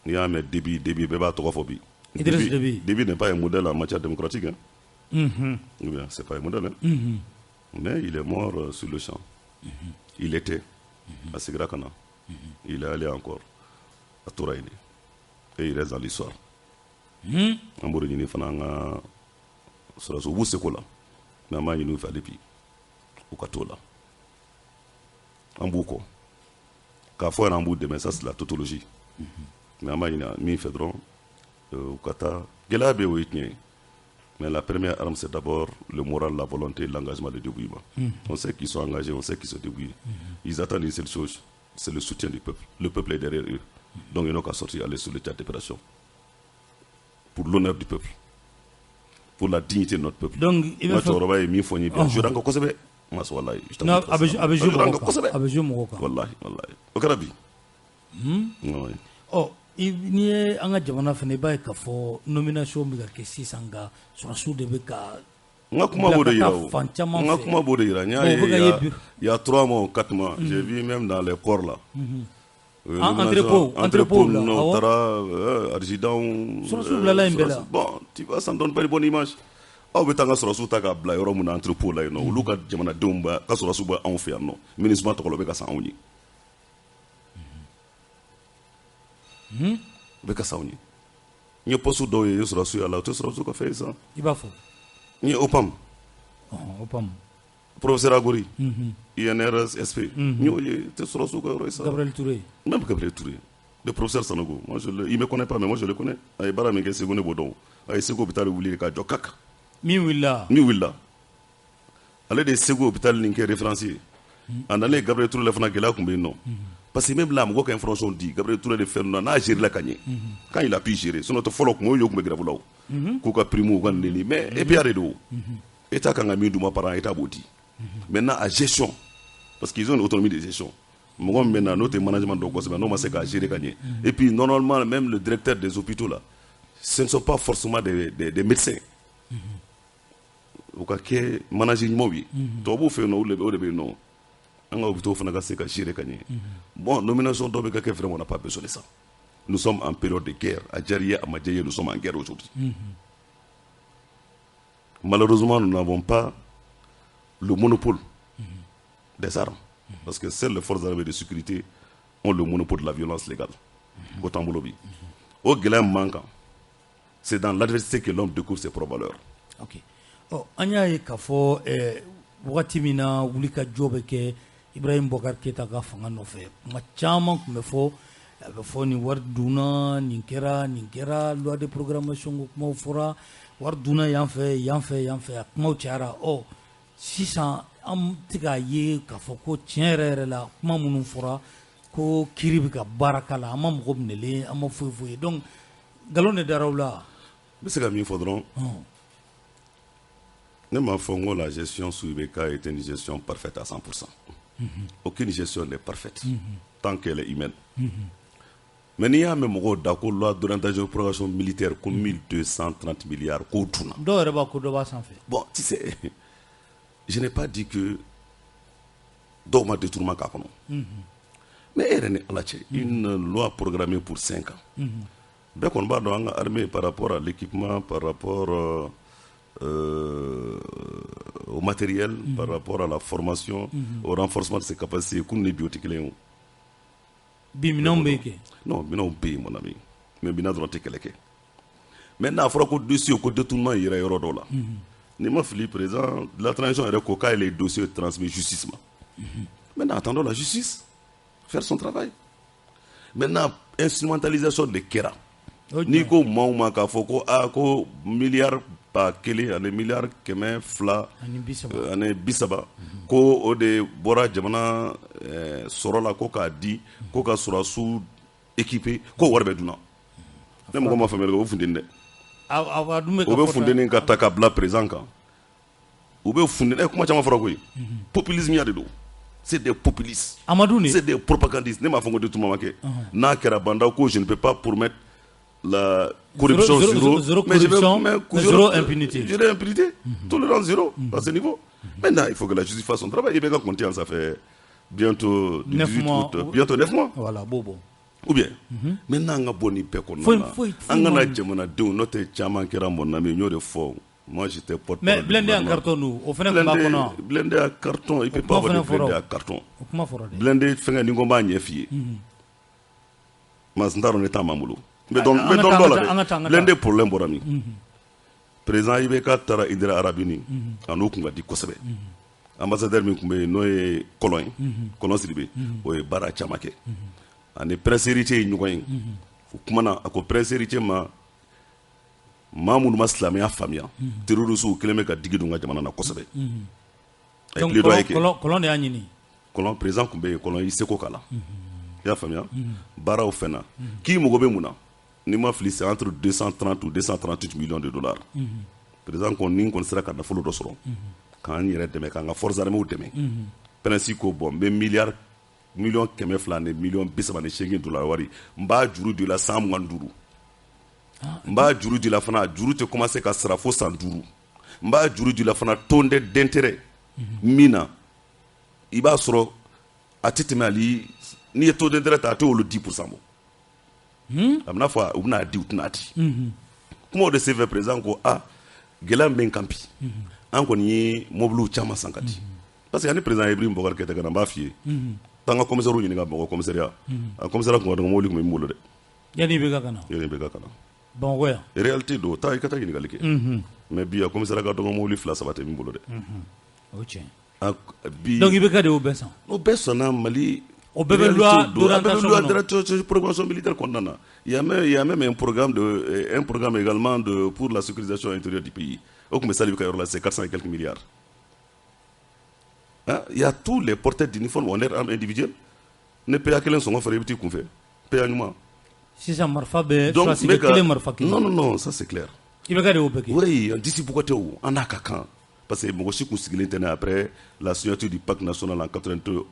S1: N'i y'a mɛn Déby, Déby, bɛɛ b'a tɔgɔ fɔ bi.
S2: Idriss Déby.
S1: Déby n'est pas un modèle en matière démocratique, hein. Ou bien c'est pas un modèle, hein. Mais il est mort sur le champ. Il était a seginna ka na, il est allé encore, a tora yen de, et il reste dans l'histoire. An b'o de ɲini fana, an ka sɔrɔdasiw, u b'u seko la, mais an b'a ɲini u fɛ hali bi u ka t'o la, an b'u kɔ k'a fɔ yɛrɛ, an b'u dɛmɛ, ça c'est la tautologie, mais an b'a ɲini min fɛ dɔrɔn, u ka taa. Gɛlɛya bɛ yen, o ye tiɲɛ ye, mais la première arme, c'est d'abord le moral, la volonté, l'engagement, le dévouement. On sait qu'ils sont engagés, on sait qu'ils se débrouillent. Ils attendent une seule chose, c'est le soutien du peuple. Le peuple est derrière eux, donc ils n'ont qu'à sortir, aller sur le théâtre d'opération pour l'honneur du peuple, pour la dignité de notre peuple.
S2: Donc i
S1: N
S2: bɛ
S1: ka
S2: fɛ
S1: cɛkɔrɔba ye min fɔ n ye bi, a joué an kan kosɛbɛ. Mas wallahi, je t'en
S2: Non,
S1: prie,
S2: a bɛ joué
S1: a joué an
S2: mɔgɔw
S1: kan
S2: kan.
S1: kosɛbɛ.
S2: A bɛ joué mɔgɔw kan.
S1: Wallahi, wallahi, o kɛra bi. Ouais.
S2: Ɔ, n'i ye an ka jamana fana, i b'a ye k'a fɔ nomination bɛ ka kɛ sisan, nka sɔrɔdasiw de bɛ ka
S1: N ka kuma b'o de
S2: bila
S1: yira
S2: ka
S1: o.
S2: taa fan caman
S1: N ka
S2: fɛ.
S1: kuma b'o de yira. N y'a
S2: Bon, o
S1: ye
S2: bɛ ka
S1: il y
S2: ye
S1: a,
S2: bi.
S1: il y a 3 mois ou 4 mois, j'ai vu même dans les corps là.
S2: Entrepôt, entrepôt la,
S1: ninnu
S2: awɔ.
S1: Taara adjudant.
S2: Sɔrɔdasiw bilala yen bɛɛ la.
S1: Bon, tu vois, ça ne donne pas une bonne image. Aw bɛ taa an ka sɔrɔdasiw ta k'a bila yɔrɔ min na, entrepôt la yen nɔ, olu ka jamanadenw ba ka sɔrɔdasiw bɛ anw fɛ yan nɔ, MINUSMA tɔgɔ la, u bɛ ka san anw ye, u bɛ ka san anw ye. N ye poste dɔw ye, n ye sɔrɔdasiw y'a la, o tɛ sɔrɔdasiw ka fɛn ye sa.
S2: I b'a fɔ.
S1: N ye OPAM.
S2: OPAM.
S1: Professeur Agori, INRSP, n y'o ye, tɛ sɔrɔdasiw ka yɔrɔ ye sa.
S2: Gabriel Touré.
S1: Même Gabriel Touré, le professeur Sanogo, moi je le, il me connaît pas, mais moi je le connais. A ye baara min kɛ Segu, ne b'o dɔn. A ye Segu hôpital wuli k'a jɔ kak.
S2: Min wulila.
S1: Min wulila, ale de ye Segu hôpital nin kɛ référence ye. A nalen Gabriel Touré la fana, gɛlɛya tun bɛ yen nɔ, parce que même là, mɔgɔ ka information di Gabriel Touré de fɛn ninnu na, n'a géré la ka ɲɛ, quand il a pu gérer. Sinon tɛ fɔlɔ, kun o ye, tun bɛ grève la o, k'u ka prime, u ka nin, mais EPA de don. État kan ka min d'u ma par an, État b'o di. Maintenant, a gestion, parce qu'ils ont une autonomie de gestion, mɔgɔ min bɛ na n'o tɛ management dɔn kosɛbɛ, n'o ma se k'a gérer ka ɲɛ. Et puis normalement, même le directeur des hôpitaux là, ce ne sont pas forcément des médecins. U ka kɛ manager ɲumanw ye. Tubabuw fɛ yen nɔ, o de bɛ yen nɔ. An ka hôpitaux fana ka se ka gérer ka ɲɛ. Bon, nomination dɔw bɛ ka kɛ, vraiment, on n'a pas besoin de ça. Nous sommes en période de guerre. A diyara i ye, a ma diya i ye, nous sommes en guerre aujourd'hui. Malheureusement, nous n'avons pas le monopole des armes, parce que seules les forces armées de sécurité ont le monopole de la violence légale. O t'an bolo bi. O gɛlɛya min b'an kan, c'est dans l'adversité que l'homme découvre ses propres valeurs.
S2: Ok, ɔ, an y'a ye k'a fɔ wagati min na wulikajɔ bɛ kɛ Ibrahim Boubacar Keita ka fanga nɔfɛ, kuma caman tun bɛ fɔ. A bɛ fɔ nin wari dunna, nin kɛra, nin kɛra, loi de programmation ko kumaw fɔra, wari dunna yan fɛ, yan fɛ, yan fɛ, a kumaw cayara. Ɔ, sisan an tɛ k'a ye k'a fɔ ko tiɲɛ yɛrɛ yɛrɛ la, kuma minnu fɔra ko kiiri bɛ ka baara k'a la, an ma mɔgɔ minɛlen, an ma foyi foyi ye. Donc nkalon de dara u la.
S1: N bɛ se ka min fɔ dɔrɔn, ne m'a fɔ n ko la gestion sous IBK est une gestion parfaite à 100%. Aucune gestion n'est parfaite tant qu'elle est humaine. Mais n'i y'a mɛn mɔgɔw da ko loi d'orientation et programmation militaire, ko 1230 milliards k'o dunna.
S2: Dɔw yɛrɛ b'a ko dɔ b'a sanfɛ.
S1: Bon, tu sais, je n'ai pas dit que dɔw ma détournement k'a kɔnɔ. Mais e yɛrɛ ni Ala cɛ, une loi programmée pour 5 ans. Bɛɛ kɔni b'a dɔn an ka armée, par rapport à l'équipement, par rapport au matériel, par rapport à la formation, au renforcement de ses capacités, kunun ni bi o tɛ kelen ye o.
S2: Bi minɛnw bɛ yen kɛ.
S1: Non, minɛnw bɛ yen, mon ami. Mais minɛn dɔrɔn tɛ kɛlɛ kɛ. Maintenant, a fɔra ko dossier, ko détournement yera yɔrɔ dɔw la. N'i ma fili, président de la transition yɛrɛ ko k'a ye les dossiers transmis justice ma. Maintenant, attendons la justice faire son travail. Maintenant, instrumentalisation de kɛra.
S2: O
S1: N'i ko maa o maa k'a fɔ ko aa, ko miliyari 1000 ani miliyari 200
S2: ani 30.
S1: Ani 30, ko o de bɔra jamana sɔrɔ la ko k'a di ko ka sɔrɔdasiw équipé, ko wari bɛ dunna. Ne mɔgɔ ma faamuyali kɛ, o funteni dɛ.
S2: A dun bɛ ka
S1: O bɛ
S2: fɔ tan.
S1: Funteni ka ta ka bila président kan. U bɛ funteni, kuma caman fɔra koyi. Populisme ya de don. C'est des populistes.
S2: Amadu de.
S1: C'est des propagandistes. Ne m'a fɔ ko détournement ma kɛ. N'a kɛra banda ko je ne peux pas promettre la corruption
S2: Zéro,
S1: zéro,
S2: zéro, zéro
S1: mais je vais
S2: corruption,
S1: mais
S2: mais zéro impunité.
S1: Zéro impunité, tolérance zéro à ce niveau. Maintenant, il faut que la justice fasse son travail. IBK compte, ça fait bientôt du
S2: 9
S1: 18
S2: mois.
S1: août, bientôt 9 mois.
S2: Voilà, bon.
S1: Ou bien, maintenant, an ka bɔ nin bɛɛ kɔnɔna
S2: Foyi-
S1: na.
S2: foyi
S1: An kana jamanadenw, n'o tɛ caman kɛra mon ami, n y'o de fɔ. Moi, j'étais porte-parole
S2: Mais
S1: du
S2: blindé en
S1: gouvernement.
S2: carton dun, o fana tun b'a
S1: Blindé,
S2: kɔnɔ wa?
S1: blindé à carton, il peut pas
S2: kuma
S1: avoir de
S2: fana fɔra
S1: blindé
S2: o.
S1: à carton.
S2: O kuma fɔra dɛ.
S1: Blindé fɛngɛ, ni ko n b'a ɲɛ f'i ye. Mais n t'a dɔn ne ta m'an bolo. N bɛ dɔn, n
S2: An
S1: bɛ
S2: ka
S1: dɔn
S2: taa,
S1: dɔ
S2: an
S1: la
S2: ka taa, an ka taa,
S1: dɛ.
S2: an ka taa.
S1: Blindé problème bɔra min? Président IBK taara Indira Arabini, a n'o kun ka di kosɛbɛ. Ambassadeur min tun bɛ yen, n'o ye Kɔlɔn ye, Kɔlɔn Sidibe, o ye baara caman kɛ. Ani prince héritier ye ɲɔgɔn ye. O kumana, a ko prince héritier ma, maa minnu ma silamɛya faamuya, terroristes kɛlen bɛ ka digi don n ka jamana na kosɛbɛ. A ye
S2: Donc
S1: plaidoyer kɛ.
S2: Kɔlɔn de y'a ɲini.
S1: Kɔlɔn, président tun bɛ yen, Kɔlɔn y'i seko k'a la. I y'a faamuya, baaraw fɛn na k'i mago bɛ mun na, n'i ma fili, c'est entre 230 ou 238 millions de dollars. Président ko ni n kɔni sera ka nafolo dɔ sɔrɔ k'an yɛrɛ dɛmɛ, k'an ka forces armées dɛmɛ. Prince ko bon, n bɛ miliyari miliyɔn 200 ani miliyɔn 38 dollar wari, n b'a juru don i la san 25. N b'a juru di la fana, a juru tɛ commencer ka sara fo san 5. N b'a juru di la fana taux d'intérêt min na, i b'a sɔrɔ a tɛ tɛmɛ hali N'i ye taux d'intérêt ta, a t'olu 10% bɔ. A bɛna fɔ u bɛna di, u tɛna di. Kumaw de senfɛ, président ko a gɛlɛya min bɛ n kan bi, an kɔni ye mobiliw caman san ka di, parce que ani président Ibrahim Boubacar Keïta ka na, n b'a f'i ye, taa n ka commissaire ɲininka Bamakɔ commissariat, a commissaire kun ka dɔgɔ, mobili tun bɛ min bolo dɛ.
S2: Yanni IBK ka na.
S1: Yanni IBK ka na.
S2: Bamakɔ yan.
S1: Réalité don, taa i ka taa ɲininkali kɛ. Mais bi, a commissariat ka dɔgɔ, mobili fila saba tɛ min bolo dɛ.
S2: O tiɲɛ.
S1: Bi
S2: Donc IBK de y'o bɛɛ san.
S1: O bɛɛ sanna Mali.
S2: O bɛɛ bɛ loi d'orientation.
S1: Loi d'orientation programmation militaire kɔnɔna na. Il y a même un programme également pour la sécurisation intérieure du pays. O tun bɛ Sali ka yɔrɔ la, c'est 400 et quelques milliards. Hein? Il y a tous les porteurs d'uniformes en armes individuelles. Ne PA kelen sɔngɔ fɔra, i bɛ t'i kunfɛ PA ɲuman.
S2: Sisan marifa bɛ sɔrɔsi kelen, marifa kelen.
S1: Non, non, non, ça c'est clair.
S2: IBK de y'o bɛɛ kɛ.
S1: Oui, disi bugɔ tɛ o, an n'a ka kan, parce que mɔgɔ si kun sigilen tɛ n'a après la signature du pacte national en 91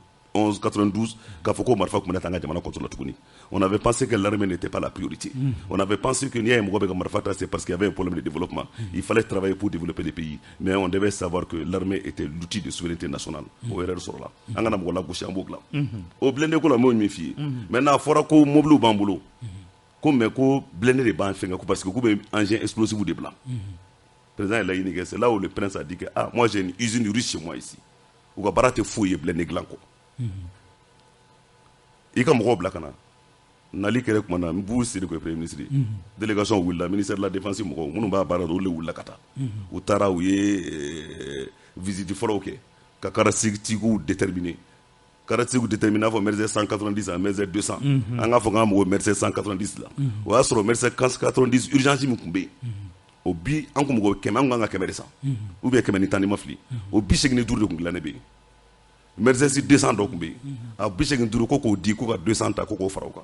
S1: 92 k'a fɔ ko marifa tun bɛna taa an ka jamana contre la tuguni. On avait pensé que l'armée n'était pas la priorité. On avait pensé que n'i y'a ye mɔgɔ bɛ ka marifa ta, c'est parce qu'il y avait un problème de développement. Il fallait travailler pour développer le pays, mais on devait savoir que l'armée était l'outil de souveraineté nationale. O erreur sɔrɔla, an kana mɔgɔ lagosi, an b'o dilan. O blindé ko la, n b'o min f'i ye maintenant, a fɔra ko mobiliw b'an bolo ko, mais ko blindé de b'an fɛngɛ ko parce que k'u bɛ engin explosif de bila. Président ye laɲini kɛ, c'est là où le prince a dit que ah, moi j'ai une usine russe chez moi ici, u ka baara tɛ foyi ye blindé dilan kɔ, i ka mɔgɔw bila ka na. Nali kɛra tuma na, n b'u siri ko premier ministre ye, délégation wulila, ministère de la défense mɔgɔw minnu b'a baara dɔn, olu de wulila ka taa. U taara, u ye visite fɔlɔw kɛ ka caractéristiques déterminer, caractéristiques déterminer, n'a fɔ Mercedes 190 ani Mercedes 200. An k'a fɔ k'an mago Mercedes 190 la, o y'a sɔrɔ Mercedes 190 urgence min tun bɛ yen, o bi an kun mago 100, an kun kan ka 100 de san ou bien 110, ni ma fili, o 85 de tun dilannen bɛ yen. Mercedes 200 dɔ tun bɛ yen, a 85 ko k'o di, ko ka 200 ta, ko k'o fara o kan.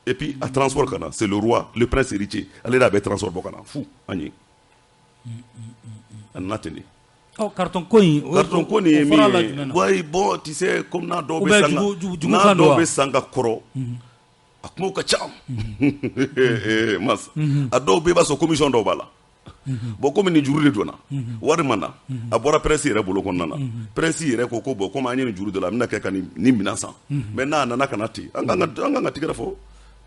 S1: Et puis a transport ka na, c'est le roi, le prince héritier, ale de a bɛ transport bɔ ka na fu an ye, a nana ten de.
S2: Ɔ, carton ko in.
S1: Carton ko nin ye min ye, oui, bon, tu sais, comme n'a dɔw bɛ san ka n'a dɔw bɛ san ka kɔrɔ, a kumaw ka ca mas, a dɔw bɛ, i b'a sɔrɔ commission dɔw b'a la. Bon, komi nin juru de donna, wari ma na, a bɔra prince yɛrɛ bolo kɔnɔna na. Prince yɛrɛ ko ko bon, komi an ye nin juru de la, an bɛna kɛ ka nin minɛn san. Mais n'a nana ka na ten, an kan ka tigɛrɛ fɔ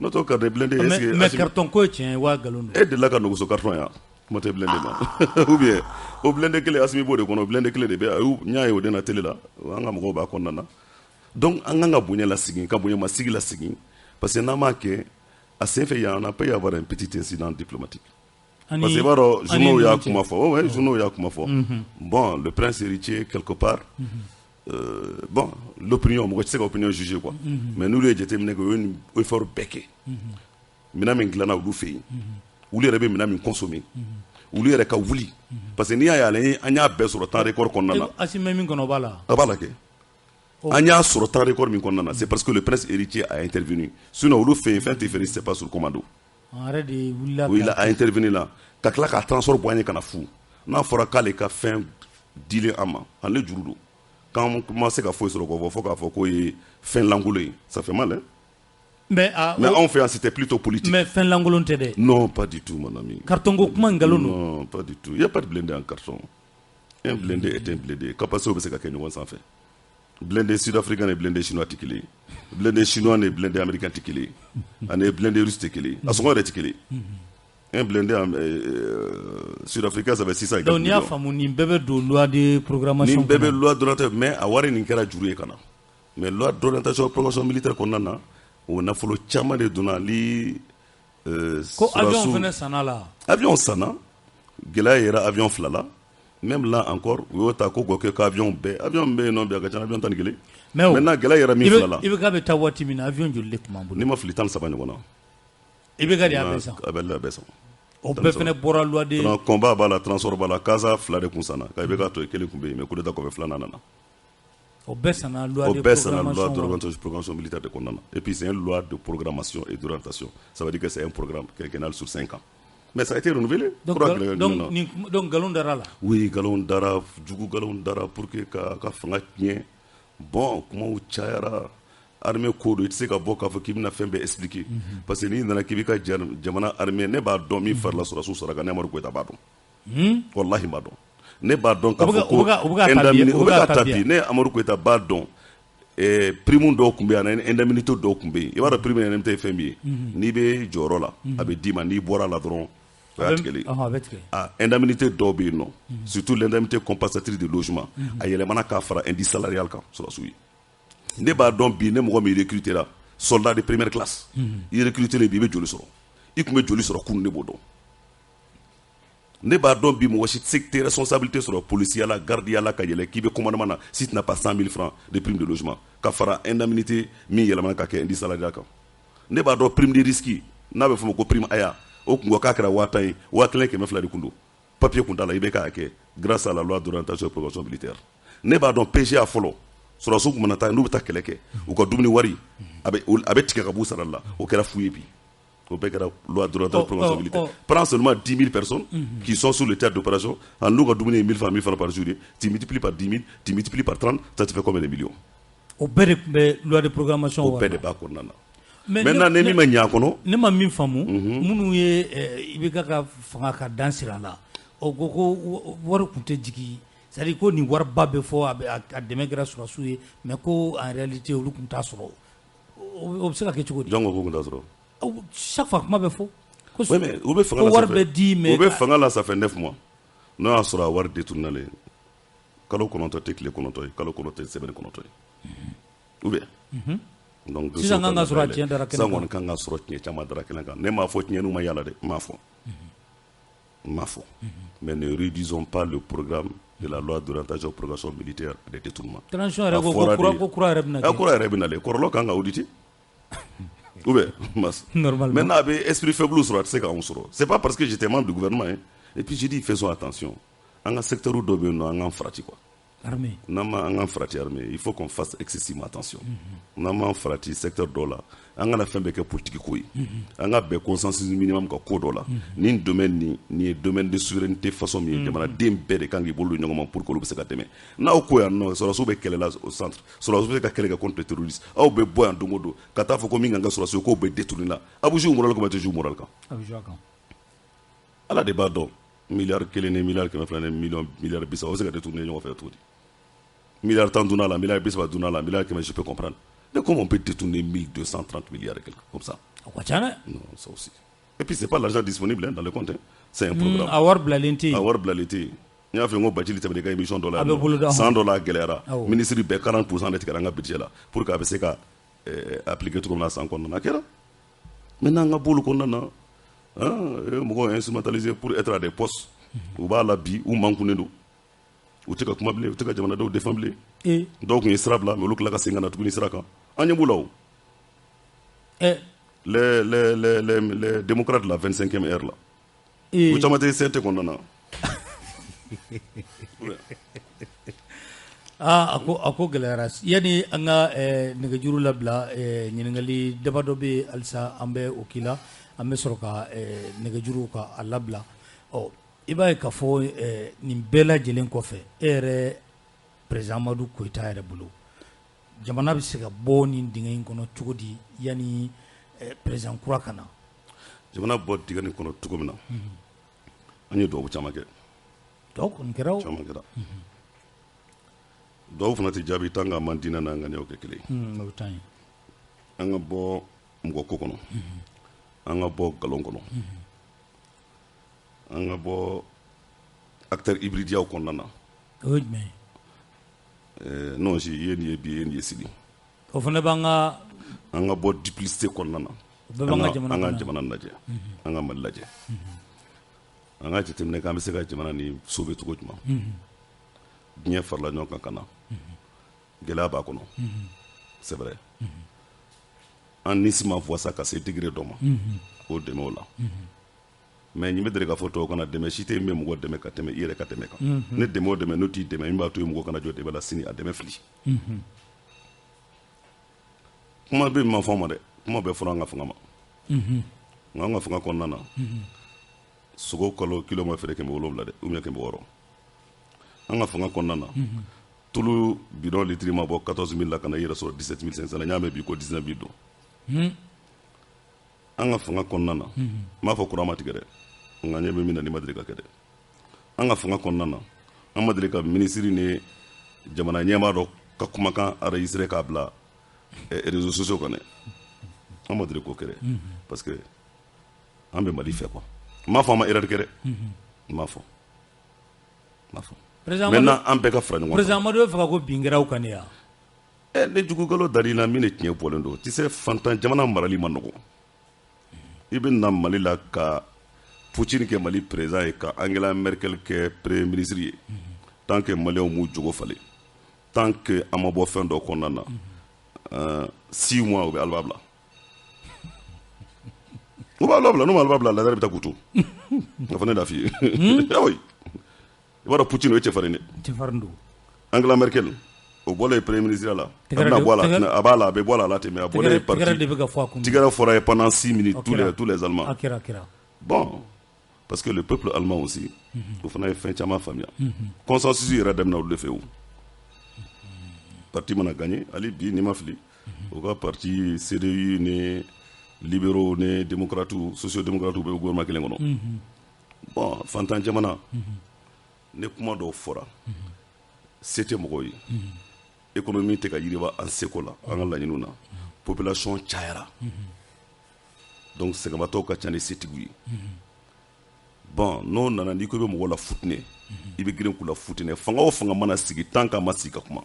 S1: n'o tɛ carte blindé.
S2: Est ce que mais carton ko ye tiɲɛ ye wa nkalon don?
S1: E delila ka nɔgɔso carton yan, kuma tɛ blindé ma. Ou bien o blindé kelen, Asimi b'o de kɔnɔ, o blindé kelen de bɛ n y'a ye o de na télé la, an ka mɔgɔw b'a kɔnɔna na. Donc an kan ka bonya lasegin, ka bonya masigi lasegin, parce que n'an m'a kɛ a sen fɛ yan, on peut y avoir un petit incident diplomatique. Parce que i b'a dɔn, journaux y'a kuma fɔ, ouais, journaux y'a kuma fɔ. Bon, le prince héritier, quelque part, bon, l'opinion, mɔgɔ tɛ se ka opinion juger quoi, mais n'olu ye jateminɛ kɛ, u ye nin effort bɛɛ kɛ, minɛn min dilanna olu fɛ yen, olu yɛrɛ bɛ minɛn min consommer, olu yɛrɛ ka wuli, parce que n'i y'a ye an y'a bɛɛ sɔrɔ temps record kɔnɔna na.
S2: Asimi min kɔnɔ, o b'a la.
S1: A b'a la kɛ. An y'a sɔrɔ temps record min kɔnɔna na, c'est parce que le prince héritier a intervenu. Sinon olu fɛ yen, fɛn tɛ feere, c'est pas sur commande.
S2: A yɛrɛ de wulila.
S1: Oui, a intervenu la ka tila k'a transport bɔ an ye ka na fu. N'a fɔra k'ale ka fɛn dilen an ma, ale juru don, k'an ma se ka foyi sɔrɔ k'o fɔ, fo k'a fɔ k'o ye fɛn lankolon ye, ça fait mal, hein.
S2: Mais,
S1: mais anw fɛ yan, c'était plutôt politique.
S2: Mais fɛn lankolon tɛ dɛ.
S1: Non, pas du tout, mon ami.
S2: Carton ko kuma nkalon don.
S1: Non, pas du tout. Il y a pas de blindé en carton. Un blindé est un blindé. Capacité bɛ se ka kɛ ɲɔgɔn sanfɛ. Blindé sud-africain ni blindé chinois tɛ kelen ye, blindé chinois ni blindé américain tɛ kelen ye, ani blindé russe tɛ kelen ye, a sɔngɔ yɛrɛ tɛ kelen ye. Un blindé sud-africain, ça fait 600 et
S2: Donc n'i y'a faamu, nin bɛɛ bɛ don loi de programmation.
S1: Nin bɛɛ bɛ loi d'orientation, mais a wari nin kɛra juru ye ka na. Mais loi d'orientation programmation militaire kɔnɔna na, o nafolo caman de donna li.
S2: Ko avion fana sanna la.
S1: Avion sanna, gɛlɛya yera avion fila la. Même là encore, u y'o ta ko k'o kɛ ko avion bɛɛ, avion bɛ yen nɔ bi, a ka ca avion 11.
S2: Mais o
S1: maintenant gɛlɛya yɛrɛ min fila la.
S2: IBK bɛ taa waati min na, avion joli de tun b'an bolo?
S1: N'i ma fili, 13 ɲɔgɔn na.
S2: IBK de y'a bɛɛ san.
S1: A bɛɛ san.
S2: O bɛɛ fana bɔra loi de.
S1: Combat b'a la, transport b'a la, CASA fila de kun sanna ka IBK to yen, kelen kun bɛ yen, mais coup d'état kɔfɛ filanan nana.
S2: O bɛɛ sanna loi de.
S1: O bɛɛ sanna loi d'orientation programmation militaire de kɔnɔna na. Et puis c'est une loi de programmation et d'orientation, ça veut dire que c'est un programme quinquennal sur 5 ans, mais ça a été renouvelé.
S2: Donc nkalon dara la.
S1: Oui, nkalon dara, jugu nkalon dara pour que ka fanga tiɲɛ. Bon, kumaw cayara. Armée ko don, i tɛ se ka bɔ k'a fɔ k'i bɛna fɛn bɛɛ expliquer, parce que n'i nana k'i b'i ka jamana armée, ne b'a dɔn min farila sɔrɔdasiw sara kan, ne Amadu Goyita b'a dɔn, walahi n b'a dɔn, ne b'a dɔn k'a fɔ ko
S2: u bɛ
S1: u bɛ ka ta bi, ne Amadu Goyita b'a dɔn. Prime dɔw tun bɛ yen ani indemnité dɔw tun bɛ yen. I b'a dɔn, prime, indemnité ye fɛn min ye, n'i bɛ jɔyɔrɔ la, a bɛ d'i ma, n'i bɔra la dɔrɔn, o y'a tigɛlen.
S2: A bɛ tigɛ.
S1: Ah, indemnité dɔw bɛ yen nɔ, surtout l'indemnité compensatrice de logement, a yɛlɛmana k'a fara indice salarial kan sɔrɔdasiw ye. Ne b'a dɔn bi, ne mɔgɔ min recruté la, soldat de première classe, i recruté bi, i bɛ joli sɔrɔ, i tun bɛ joli sɔrɔ kunun, ne b'o dɔn. Ne b'a dɔn bi, mɔgɔ si tɛ se tɛ responsabilité sɔrɔ policier la, garde la, ka yɛlɛ k'i bɛ commandement na, si tu n'as pas 100 000 francs de prime de logement ka fara indemnité min yɛlɛmana ka kɛ indice salarial kan. Ne b'a dɔn, prime de risque, n'a bɛ fɔ o ma ko prime aya, o kun ko k'a kɛra 10 000 ye, 1200 de kun don, papier kun t'a la, i bɛ k'a kɛ grâce à la loi d'orientation et de programmation militaire. Ne b'a dɔn, PGA fɔlɔ, sɔrɔdasiw kun mana taa, n'u bɛ taa kɛlɛ kɛ, u ka dumuni wari a bɛ tigɛ ka b'u sara la, o kɛra fu ye bi. O bɛɛ kɛra loi d'orientation et de programmation militaire. Prends seulement 10 000 personnes qui sont sur le théâtre d'opération, en n'u ka dumuni ye 1000 francs, 1000 francs par jour ye, tu multiplies par 10 000, tu multiplies par 30, ça te fait combien de millions?
S2: O bɛɛ de tun bɛ loi de programmation.
S1: O bɛɛ de b'a kɔnɔna na. Maintenant, ni min ma ɲɛ a kɔnɔ.
S2: Ne ma min faamu, minnu ye IBK ka fanga ka dan siri a la, o ko ko wari tun tɛ jigin, c'est à dire ko nin wariba bɛ fɔ, a bɛ a dɛmɛ kɛra sɔrɔdasiw ye, mais ko en réalité olu tun t'a sɔrɔ. O bɛ se ka kɛ cogo di?
S1: Jɔn ko k'u tun t'a sɔrɔ?
S2: Chaque fois kuma bɛ fɔ.
S1: Ko oui, mais u bɛ fanga la,
S2: wari bɛ di, mais
S1: u bɛ fanga la, ça fait 9 mois. N'o y'a sɔrɔ a wari détourné len, kalo 9 tɛ tile 9 ye, kalo 9 tɛ semaine 9 ye, ou bien? Donc
S2: sisan kan ka sɔrɔ a tiɲɛ dara kɛnɛ kan.
S1: Sisan kɔni kan ka sɔrɔ tiɲɛ caman dara kɛnɛ kan. Ne m'a fɔ tiɲɛniw ma yala dɛ, n m'a fɔ, n m'a fɔ, mais ne réduisons pas le programme de la loi d'orientation et programmation militaire des détournements.
S2: Transition yɛrɛ ko ko kura, ko kura yɛrɛ bɛna
S1: kɛ. Kura yɛrɛ bɛ nalen, kɔlɔlɔ kan ka auditer, ou bien mas?
S2: Normalement.
S1: Maintenant, a bɛ esprit faible sɔrɔ, a tɛ se k'anw sɔrɔ. C'est pas parce que j'étais membre du gouvernement, hein. Et puis j'ai dit, faisons attention, an ka secteur dɔ bɛ yen nɔ, an k'an farati quoi.
S2: Armée.
S1: N'an ma an k'an farati armée, il faut qu'on fasse excessivement attention. N'an m'an farati secteur dɔ la, an kana fɛn bɛɛ kɛ politique ko ye. An ka bɛn consensus minimum ka ko dɔ la. Nin domaine nin ye domaine de souveraineté façon min ye, jamanaden bɛɛ de kan k'i bolo don ɲɔgɔn ma pour que olu bɛ se ka dɛmɛ. N'aw ko yan nɔ, sɔrɔdasiw bɛ kɛlɛ la au centre, sɔrɔdasiw bɛ se ka kɛlɛ kɛ contre les terroristes, aw bɛ bɔ yan don o don ka taa fɔ ko min kan ka sɔrɔdasiw k'o bɛ détourner la, a bɛ jouer moral kan, a tɛ jouer moral kan.
S2: A bɛ jouer a kan.
S1: Ala de b'a dɔn, miliyari 1 ni miliyari 200 ni miliyɔn miliyari 30, o bɛ se ka détourner ɲɔgɔn fɛ cogo di? Miliyari 10 dunna la, miliyari 30 dunna la, miliyari 100, je peux comprendre, mais comment on peut détourner 1230 milliards et quelque comme ça?
S2: O ka ca dɛ.
S1: Non, ça aussi. Et puis c'est pas l'argent disponible, hein, dans le compte, hein. C'est un programme.
S2: A wari bilalen tɛ yen.
S1: A wari bilalen tɛ yen. N y'a fɔ n ko Bacili tɛmɛna i ka émission dɔ la.
S2: A bɛ bolo da.
S1: San dɔ la, a gɛlɛyara, ministre bɛɛ 40% de tigɛra an ka budget la pour que a bɛ se ka appliquer cogo min na san kɔnɔna na. A kɛra. Maintenant, an ka bɔ olu kɔnɔna na, hein, mɔgɔw instrumentalisé pour être à des postes, u b'a la bi, u mankunnen don, u tɛ ka kuma bilen, u tɛ ka jamanadenw défend bilen. Dɔw tun ye sira bila, mais olu tila ka segin ka na tuguni sira kan, an ɲɛ b'u la o. Les démocrates de la 25e heure là, u caman tɛ CNT kɔnɔna na.
S2: Aa, a ko gɛlɛyara. Yanni an ka nɛgɛjuru labila, ɲininkali damadɔ bɛ yen halisa, an bɛ o k'i la, an bɛ sɔrɔ ka nɛgɛjuru ka a labila. Ɔ, i b'a ye k'a fɔ nin bɛɛ lajɛlen kɔfɛ, e yɛrɛ président Amadu Koyita yɛrɛ bolo, jamana bɛ se ka bɔ nin dingɛ in kɔnɔ cogo di yanni président kura ka na?
S1: Jamana bɔ dingɛ nin kɔnɔ cogo min na, an ye dugawu caman kɛ.
S2: Dugawu kɔni kɛra o.
S1: Caman kɛra. Dugawu fana tɛ jaabi tant que an man diinɛ n'an ŋaniyaw kɛ kelen ye.
S2: O bɛ taa yen.
S1: An ka bɔ mɔgɔ ko kɔnɔ, an ka bɔ nkalon kɔnɔ, an ka bɔ acteur hybride kɔnɔna na.
S2: O ye jumɛn ye?
S1: Non, si i ye nin ye bi, i ye nin ye sini.
S2: O fana b'an ka.
S1: An ka bɔ duplicité kɔnɔna na.
S2: O bɛɛ b'an ka jamana
S1: An ka
S2: kɔnɔ.
S1: jamana lajɛ, an ka Mali lajɛ, an ka jateminɛ k'an bɛ se ka jamana nin sauver cogo jumɛn. Diɲɛ farala ɲɔgɔn kan ka na, gɛlɛya b'a kɔnɔ, c'est vrai, an nisi ma fɔ sa ka se degré dɔ ma, k'o dɛmɛ o la. Mais nin bɛ deli k'a fɔ tubabu kana, dɛmɛ si tɛ yen min bɛ mɔgɔ dɛmɛ ka tɛmɛ i yɛrɛ ka dɛmɛ kan. Ne dɛmɛ o dɛmɛ n'o t'i dɛmɛ, min b'a to yen mɔgɔ kana jɔ dɛmɛ la sini, a dɛmɛ fili. Kuma bɛ min ma fɔ an ma dɛ, kuma bɛɛ fɔra an ka fanga ma. Nka an ka fanga kɔnɔna na, sogo kalo kilo ma feere 700 dɛ, ou bien 600. An ka fanga kɔnɔna na, tulu bidon litiri ma bɔ 14 000 la ka na i yɛrɛ sɔrɔ 17 500 la. N y'a mɛn bi ko 19 000 don. An ka fanga kɔnɔna na, n m'a fɔ kuran ma tigɛ dɛ, nka ɲɛ bɛ min na, nin ma deli ka kɛ dɛ. An ka fanga kɔnɔna na, an ma deli ka minisiri ni jamana ɲɛmaa dɔ ka ka kumakan enregistré k'a bila réseaux sociaux kan dɛ. An ma deli k'o kɛ dɛ, parce que an bɛ Mali fɛ quoi. N m'a fɔ an ma erreur kɛ dɛ, n m'a fɔ, n m'a fɔ. Maintenant an bɛɛ ka fara ɲɔgɔn kan.
S2: Président Amadu bɛ fɛ ka ko bin kɛra aw kan de ya?
S1: Ɛ, ne jugukalo dar'i la, min de tiɲɛ bɔlen don. Tu sais, fantan jamana marali ma nɔgɔn. I bɛ na Mali la ka Poutine kɛ Mali président ye, ka Angela Merkel kɛ premier ministre ye, tant que Maliyɛnw m'u jogo falen, tant que an ma bɔ fɛn dɔ kɔnɔna na, 6 mois u bɛ aliba bila, u b'a bila. N'u ma aliba bila, Lazare bɛ taa k'u to. Nka fɔ ne t'a f'i ye. Oui, i b'a dɔn Poutine o ye cɛfarin de.
S2: Cɛfarin don.
S1: Angela Merkel o bɔlen premier ministre la, a bɛna bɔ a la, a b'a la, a bɛ bɔ a la ten, mais a bɔlen
S2: parti. Tigɛrɛ de bɛ ka fɔ a kun.
S1: Tigɛrɛ fɔra ye pendant 6 minutes, tous les Allemands.
S2: A kɛra, a kɛra.
S1: Bon, parce que le peuple allemand aussi, o fana ye fɛn caman faamuya. Consensus yɛrɛ daminɛ olu de fɛ o. Parti mana gagné, hali bi n'i ma fili, u ka parti CDU ni libéraux ni démocrates, sociaux-démocrates bɛ gouvernement kelen kɔnɔ. Bon, fantan jamana ni kuma dɔw fɔra, se tɛ mɔgɔw ye, économie tɛ ka yiriwa an seko la, an ka laɲiniw na, population cayara, donc sɛgɛnbatɔw ka ca ni setigiw ye. Bon, n'o nana, n'i ko i bɛ mɔgɔw la futinɛ, i bɛ girin k'u la futinɛ. Fanga o fanga mana sigi, tant qu'an ma sigi ka kuma,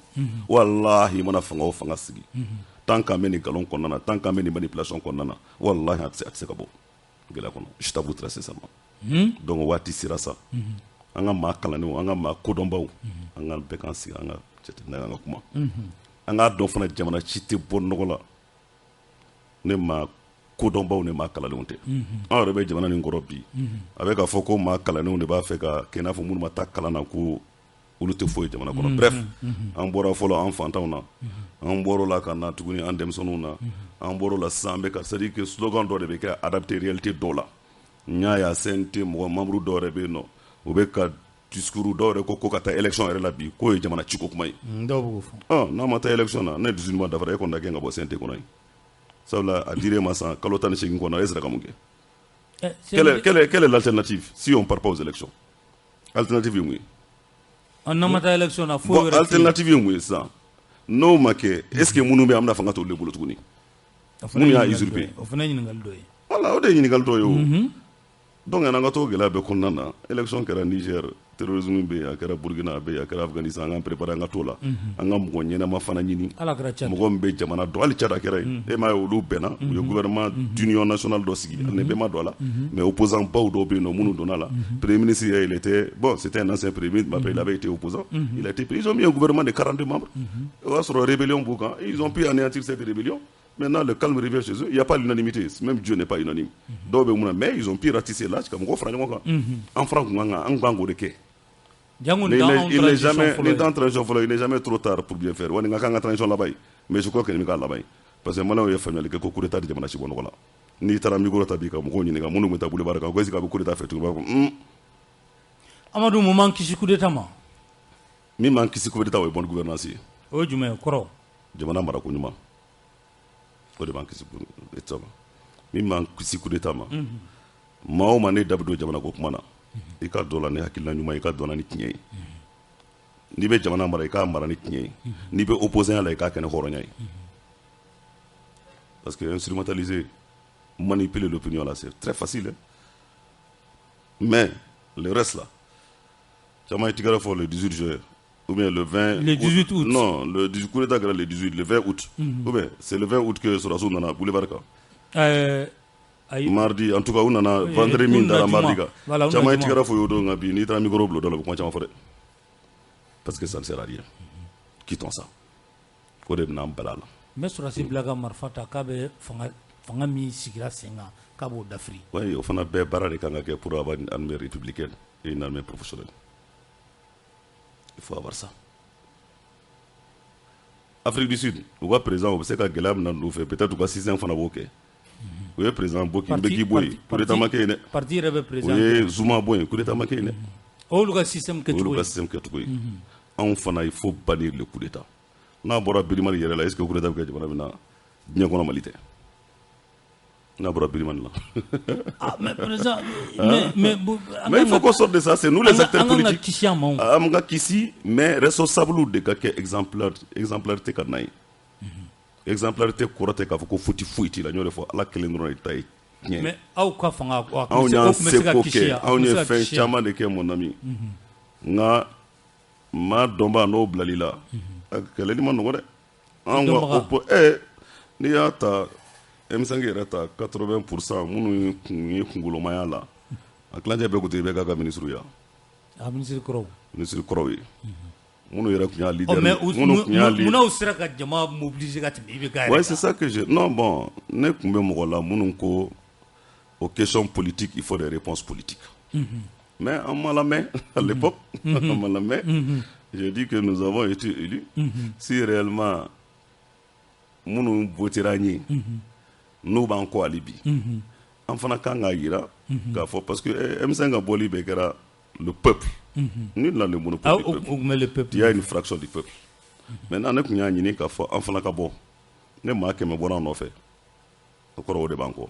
S1: walahi, i mana fanga o fanga sigi, tant qu'an bɛ nin nkalon kɔnɔna na, tant qu'an bɛ nin manipulation kɔnɔna na, walahi, a tɛ se ka bɔ gɛlɛya kɔnɔ. Je t'avoue très sincèrement. Donc waati sera sa, an ka maa kalannenw, an ka maa kodɔnbaw, an ka bɛɛ k'an sigi, an ka jateminɛ, an ka kuma, an k'a dɔn fana jamana ci tɛ bɔ nɔgɔ la. Ne maa kodɔnbaw ni maa kalanlenw tɛ. An yɛrɛ bɛ jamana nin kɔrɔ bi, a bɛ k'a fɔ ko maa kalannenw de b'a fɛ ka kɛ i n'a fɔ minnu ma taa kalan na ko olu tɛ foyi jamana kɔnɔ. Bref, an bɔra fɔlɔ an fantanw na, an bɔr'o la ka na tuguni an denmisɛnninw na, an bɔr'o la sisan an bɛ ka, c'est à dire que slogan dɔ de bɛ kɛ adapté réalité dɔw la. N y'a ye a CNT mɔgɔ membre dɔw yɛrɛ bɛ yen nɔ, u bɛ ka discours dɔw yɛrɛ ko ka taa élection yɛrɛ la bi, k'o ye jamana ciko kuma ye.
S2: Dɔw b'o fɔ.
S1: N'a ma taa élection na, ne 18 mois dafara, e kɔni da gɛn ka bɔ CNT kɔnɔ yen, sabula a dir'e ma san kalo 18 kɔnɔ, e sera ka mun kɛ? Quelle est l'alternative si on part pas aux élections? Alternative ye mun ye?
S2: N'an ma taa élection na, foyi
S1: Bon,
S2: wɛrɛ tɛ yen.
S1: Alternative ye mun ye sisan? N'o ma kɛ, est ce que minnu bɛ yen, an bɛna fanga t'olu de bolo tuguni? Minnu y'a usurper.
S2: O fana ye ɲininkali dɔ ye.
S1: Voilà, o de ye ɲininkali dɔ ye o. Donc an ka to gɛlɛya bɛɛ kɔnɔna na, élection kɛra Niger, terrorisme bɛ yen, a kɛra Burkina, a bɛ yen, a kɛra Afghanistan, an k'an préparer, an ka t'o la, an ka mɔgɔ ɲɛnama fana ɲini.
S2: Ala kɛra Tchad.
S1: Mɔgɔ min bɛ jamana dɔn, hali Tchad a kɛra yen. E m'a ye, olu bɛnna, u ye gouvernement d'union nationale dɔ sigi, ne bɛɛ ma don a la, mais opposant baw dɔw bɛ yen nɔ minnu donna la. Premier ministre yɛrɛ, il était bon, c'était un ancien premier ministre, mais après il avait été opposant, il a été pris, ils ont mis un gouvernement de 42 membres. O y'a sɔrɔ rébellion b'u kan, ils ont pu anéantir cette rébellion. Maintenant, le calme revient chez eux. Il n'y a pas l'unanimité. Même Dieu n'est pas unanime. Dɔw bɛ mun na, mais ils ont pu ratisser large ka mɔgɔw fara ɲɔgɔn kan. An fana kun kan ka, an kan k'o de kɛ.
S2: Jango
S1: Mais
S2: nin t'anw
S1: il n'est
S2: transition
S1: jamais,
S2: fɔlɔ
S1: ni
S2: ye.
S1: t'an transition fɔlɔ, il n'est jamais trop tard pour bien faire. Wa nin ka kan ka transition laban ye. Mais je crois que nin bɛ k'a laban ye. Parce que Maliyɛnw ye faamuyali kɛ ko coup d'état tɛ jamana si bɔ nɔgɔ la. N'i taara micro ta bi ka mɔgɔw ɲininka minnu bɛ taa boulevard kan, ko est ce que a bɛ coup d'état fɛ tuguni? U b'a fɔ un.
S2: Amadu, mun m'an kisi coup d'état ma?
S1: Min b'an kisi coup d'état, o ye bonne gouvernance ye.
S2: O ye jumɛn ye kɔrɔ?
S1: Jamana marako ɲuman. O de b'an kisi coup d'état ma. Min b'an kisi coup d'état ma, maa o maa ne da bɛ don jamana ko kuma na, i ka dɔ la ni hakilina ɲuman ye, i ka dɔn na ni tiɲɛ ye. N'i bɛ jamana mara, i k'a mara ni tiɲɛ ye. N'i bɛ opposant la, i k'a kɛ ni hɔrɔnya ye. Parce que instrumentaliser, manipuler l'opinion là, c'est très facile, hein. Mais le reste là, caman ye tigɛrɛ fɔ le 18 juillet ou bien le 20.
S2: Le 18 août.
S1: Non, le 18, coup d'état kɛra le 18, le 20 août, ou bien c'est le 20 août que sɔrɔdasiw nana boulevard kan.
S2: Ayi.
S1: Mardi, en tout cas u nana
S2: Oui,
S1: vendredi
S2: u
S1: min
S2: nana
S1: dara
S2: juma.
S1: mardi kan.
S2: Voilà, u nana
S1: Caman ye
S2: juma.
S1: tigɛrɛ fɔ o don, nka bi n'i taara micro bila o da la, u bɛ kuma caman fɔ dɛ, parce que ça ne sert à rien. Quittons ça, o de bɛna an bala la.
S2: N bɛ sɔrɔdasi bila ka marifa ta k'a bɛ fanga min sigira sen kan, k'a b'o dafiri.
S1: Oui, o fana bɛɛ baara de kan ka kɛ pour avoir une armée républicaine et une armée professionnelle. Il faut avoir ça. Afrique du Sud, u ka président, u bɛ se ka gɛlɛya min na n'u fɛ, peut-être u ka système fana b'o kɛ. U ye président Mbeki Mbeki bɔ yen, coup d'état ma kɛ yen dɛ.
S2: Parti yɛrɛ bɛ
S1: U
S2: président.
S1: ye Zuma bɔ yen, coup d'état ma kɛ yen dɛ.
S2: O y'olu ka système
S1: O
S2: kɛcogo
S1: y'olu
S2: ye.
S1: ka système kɛcogo ye. Anw fana, il faut bannir le coup d'état. N'a bɔra Birimali yɛrɛ la, est ce que coup d'état bɛ kɛ jamana min na diɲɛ kɔnɔ, Mali tɛ? N'a bɔra Birimani la.
S2: Ah, mais président, mais
S1: Mais il faut qu'on sorte de ça, c'est nous les acteurs
S2: an kan ka
S1: politiques.
S2: Kisi a ma o.
S1: An ka kisi, mais responsable de ka kɛ exemplaire, exemplarité ka na ye. Exemplarité kɔrɔ tɛ k'a fɔ ko faute foyi t'i la. N y'o de fɔ, Ala kelen dɔrɔn de ta ye tiɲɛ.
S2: Mais aw ka fanga, a
S1: Anw
S2: tun
S1: y'an
S2: bɛ se ka
S1: seko
S2: kisi
S1: kɛ,
S2: a
S1: anw
S2: tun bɛ
S1: ye
S2: se ka
S1: fɛn
S2: kisi yan.
S1: Caman de kɛ, mon ami. Nka maa dɔnbaa n'o bilali la, a kɛlɛli ma nɔgɔ dɛ. Anw ka
S2: Dɔnbaga.
S1: N'i y'a ta M5 yɛrɛ ta, 80% minnu kun ye kunkolomaya la, a tilancɛ bɛɛ kun tɛ IBK ka ministre ya.
S2: A ministre kɔrɔw.
S1: Ministre kɔrɔw ye minnu yɛrɛ tun y'a
S2: Ɔ
S1: leader,
S2: mais
S1: minnu tun y'a leader.
S2: Munna aw sera ka jama mobiliser ka tɛmɛ IBK yɛrɛ
S1: Ouais,
S2: kan?
S1: c'est ça que je. Non, bon, ne tun bɛ mɔgɔ la minnu ko aux questions politiques, il faut des réponses politiques. Mais an m'a lamɛn à l'époque, an m'a lamɛn. J'ai dit que nous avons été élus. Si réellement minnu votera an ye, n'u b'an kɔ hali bi, an fana kan k'a yira k'a fɔ parce que M5 ka bɔli bɛɛ kɛra le peuple. Nul n'a le monopole
S2: Ah,
S1: du
S2: o
S1: peuple.
S2: o tun bɛ le peuple.
S1: Il y a une fraction du peuple. Maintenant, ne tun y'a ɲini k'a fɔ an fana ka bɔ. Ne maa 100 bɔra an nɔfɛ. O kɔrɔ, o de b'an kɔ.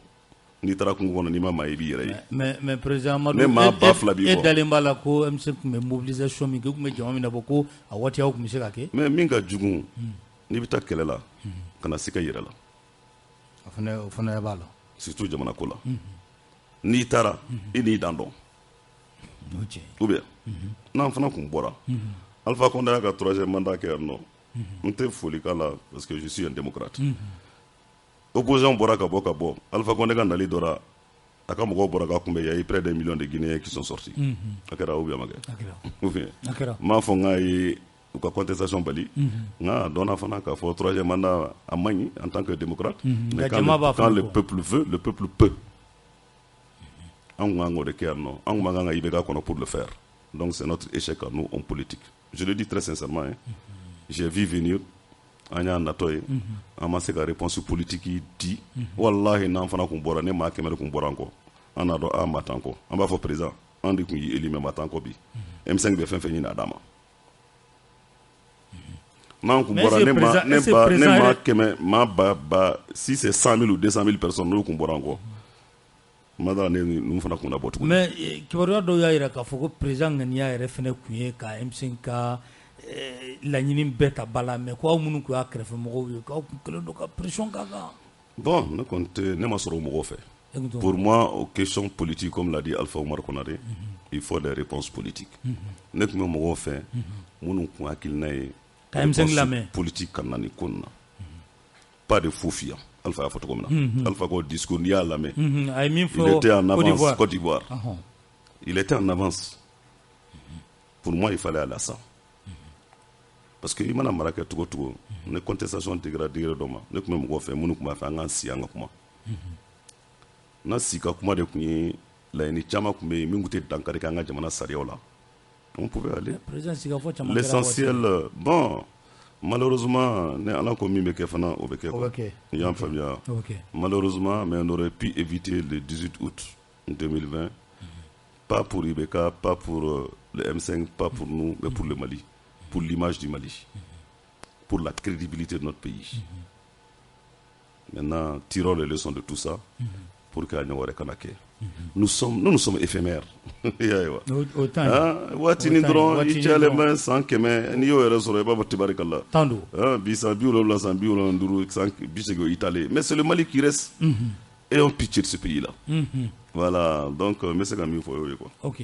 S1: N'i taara kungo kɔnɔ, n'i ma maa ye, i b'i yɛrɛ ye.
S2: Mais président Amadu,
S1: Ne maa 2000 b'i
S2: e
S1: kɔ.
S2: Dalen b'a la ko M5 tun bɛ mobilisation min kɛ, u tun bɛ jama min labɔ, ko a waati aw tun bɛ se ka kɛ?
S1: Mais min ka jugu, n'i bɛ taa kɛlɛ la, kana siga i yɛrɛ la.
S2: O fana b'a la.
S1: Surtout jamana ko la. N'i taara, i n'i dan dɔn.
S2: O tiɲɛ.
S1: Ou bien, n'an fana kun bɔra, Alpha Condé y'a ka troisième mandat kɛ yan nɔ. N tɛ foli k'a la parce que je suis un démocrate. Opposition bɔra ka bɔ ka bɔ. Alpha Condé ka nali dɔra, a ka mɔgɔw bɔra ka kunbɛn. Il y a eu près d'un million de Guinéens qui sont sortis. A kɛra ou bien a ma kɛ?
S2: A kɛra.
S1: Ou bien
S2: A kɛra.
S1: n m'a fɔ n k'a ye u ka contestation bali, nka a dɔnna fana k'a fɔ troisième mandat a man ɲi en tant que démocrate. Mais
S2: Nka
S1: quand,
S2: jama b'a
S1: le, quand
S2: fana
S1: le
S2: kɔ.
S1: Peuple veut, le peuple peut. An kun kan k'o de kɛ yan nɔ. An kun man kan ka IBK kɔnɔ pour le faire. Donc c'est notre échec à nous, hommes politiques. Je le dis très sincèrement, hein. J'ai vu venir, an y'a natɔ ye, an ma se ka réponse politique di. Wallahi, n'an fana kun bɔra, ne maa 100 de kun bɔra an kɔ, an n'a dɔn an ma t'an kɔ, an b'a fɔ président an de kun y'i élu, mais ma t'an kɔ bi. M5 bɛ fɛn fɛn ɲini, a d'a ma. N'an kun
S2: Mais
S1: bɔra
S2: est-ce que
S1: ne ma ne
S2: est-ce que
S1: ba ne
S2: président
S1: maa
S2: yɛrɛ-
S1: 100, maa ba ba, si c'est 100 000 ou 200 000 personnes, n'olu kun bɔra an kɔ, ma da la ne ninnu fana kun na bɔ tuguni.
S2: Mais kibaruya dɔw y'a jira k'a fɔ ko président ŋaniya yɛrɛ fana tun ye ka M5 ka laɲini bɛɛ ta ba la, mais ko aw minnu tun y'a kɛrɛfɛmɔgɔw ye, k'aw tun kɛlen don ka pression k'a kan.
S1: Bon, ne kɔni tɛ, ne ma sɔrɔ o mɔgɔw fɛ.
S2: E kun t'o-
S1: Pour moi, aux questions politiques, comme l'a dit Alpha Omar Konaré, il faut des réponses politiques. Ne tun bɛ mɔgɔw fɛ minnu kun hakilina ye
S2: Ka M5
S1: réponse
S2: lamɛn.
S1: Politique ka na nin ko nin na. Pas de faux fuyant. Alpha y'a fɔ cogo min na. Alpha ko discours, n'i y'a lamɛn,
S2: A ye min
S1: il
S2: fɔ
S1: était en
S2: Côte
S1: avance
S2: d'Ivoire.
S1: Côte d'Ivoire.
S2: Ɔhɔn.
S1: Il était en avance. Pour moi, il fallait aller à ça. Parce que i mana mara kɛ cogo o cogo, ni contestation degera degré dɔ ma, ne tun bɛ mɔgɔw fɛ minnu tun b'a fɛ an k'an sigi an ka kuma. N'a sigi ka kuma de tun ye laɲini caman tun bɛ yen min tun tɛ dankari kɛ an ka jamana sariyaw la. On pouvait aller.
S2: Président, sigikafɔ caman kɛra waati.
S1: L'essentiel, bon, malheureusement, ni Ala ko min bɛ kɛ fana, o bɛ kɛ.
S2: O bɛ kɛ.
S1: I y'a faamuya.
S2: O bɛ kɛ.
S1: Malheureusement, mais on aurait pu éviter le 18 août 2020. Pas pour IBK, pas pour le M5, pas pour nous, mais pour le Mali. Pour l'image du Mali. Pour la crédibilité de notre pays. Maintenant, tirons les leçons de tout ça pour que ɲɔgɔn wɛrɛ kana kɛ. Nous, nous sommes éphémères. I y'a ye wa?
S2: O temps ye.
S1: Ah, waatinin
S2: O temps ye,
S1: dɔrɔn, i
S2: waatinin
S1: cayalen
S2: dɔrɔn.
S1: bɛ san 100, n'i y'o yɛrɛ sɔrɔ, i b'a fɔ tibarikala.
S2: Tan don.
S1: Ah, bi san 70, san 75, san 80, o y'i taalen. Mais c'est le Mali qui reste. Ayons pitié de ce pays-là. Voilà, donc n bɛ se ka min fɔ o ye quoi.
S2: Ok.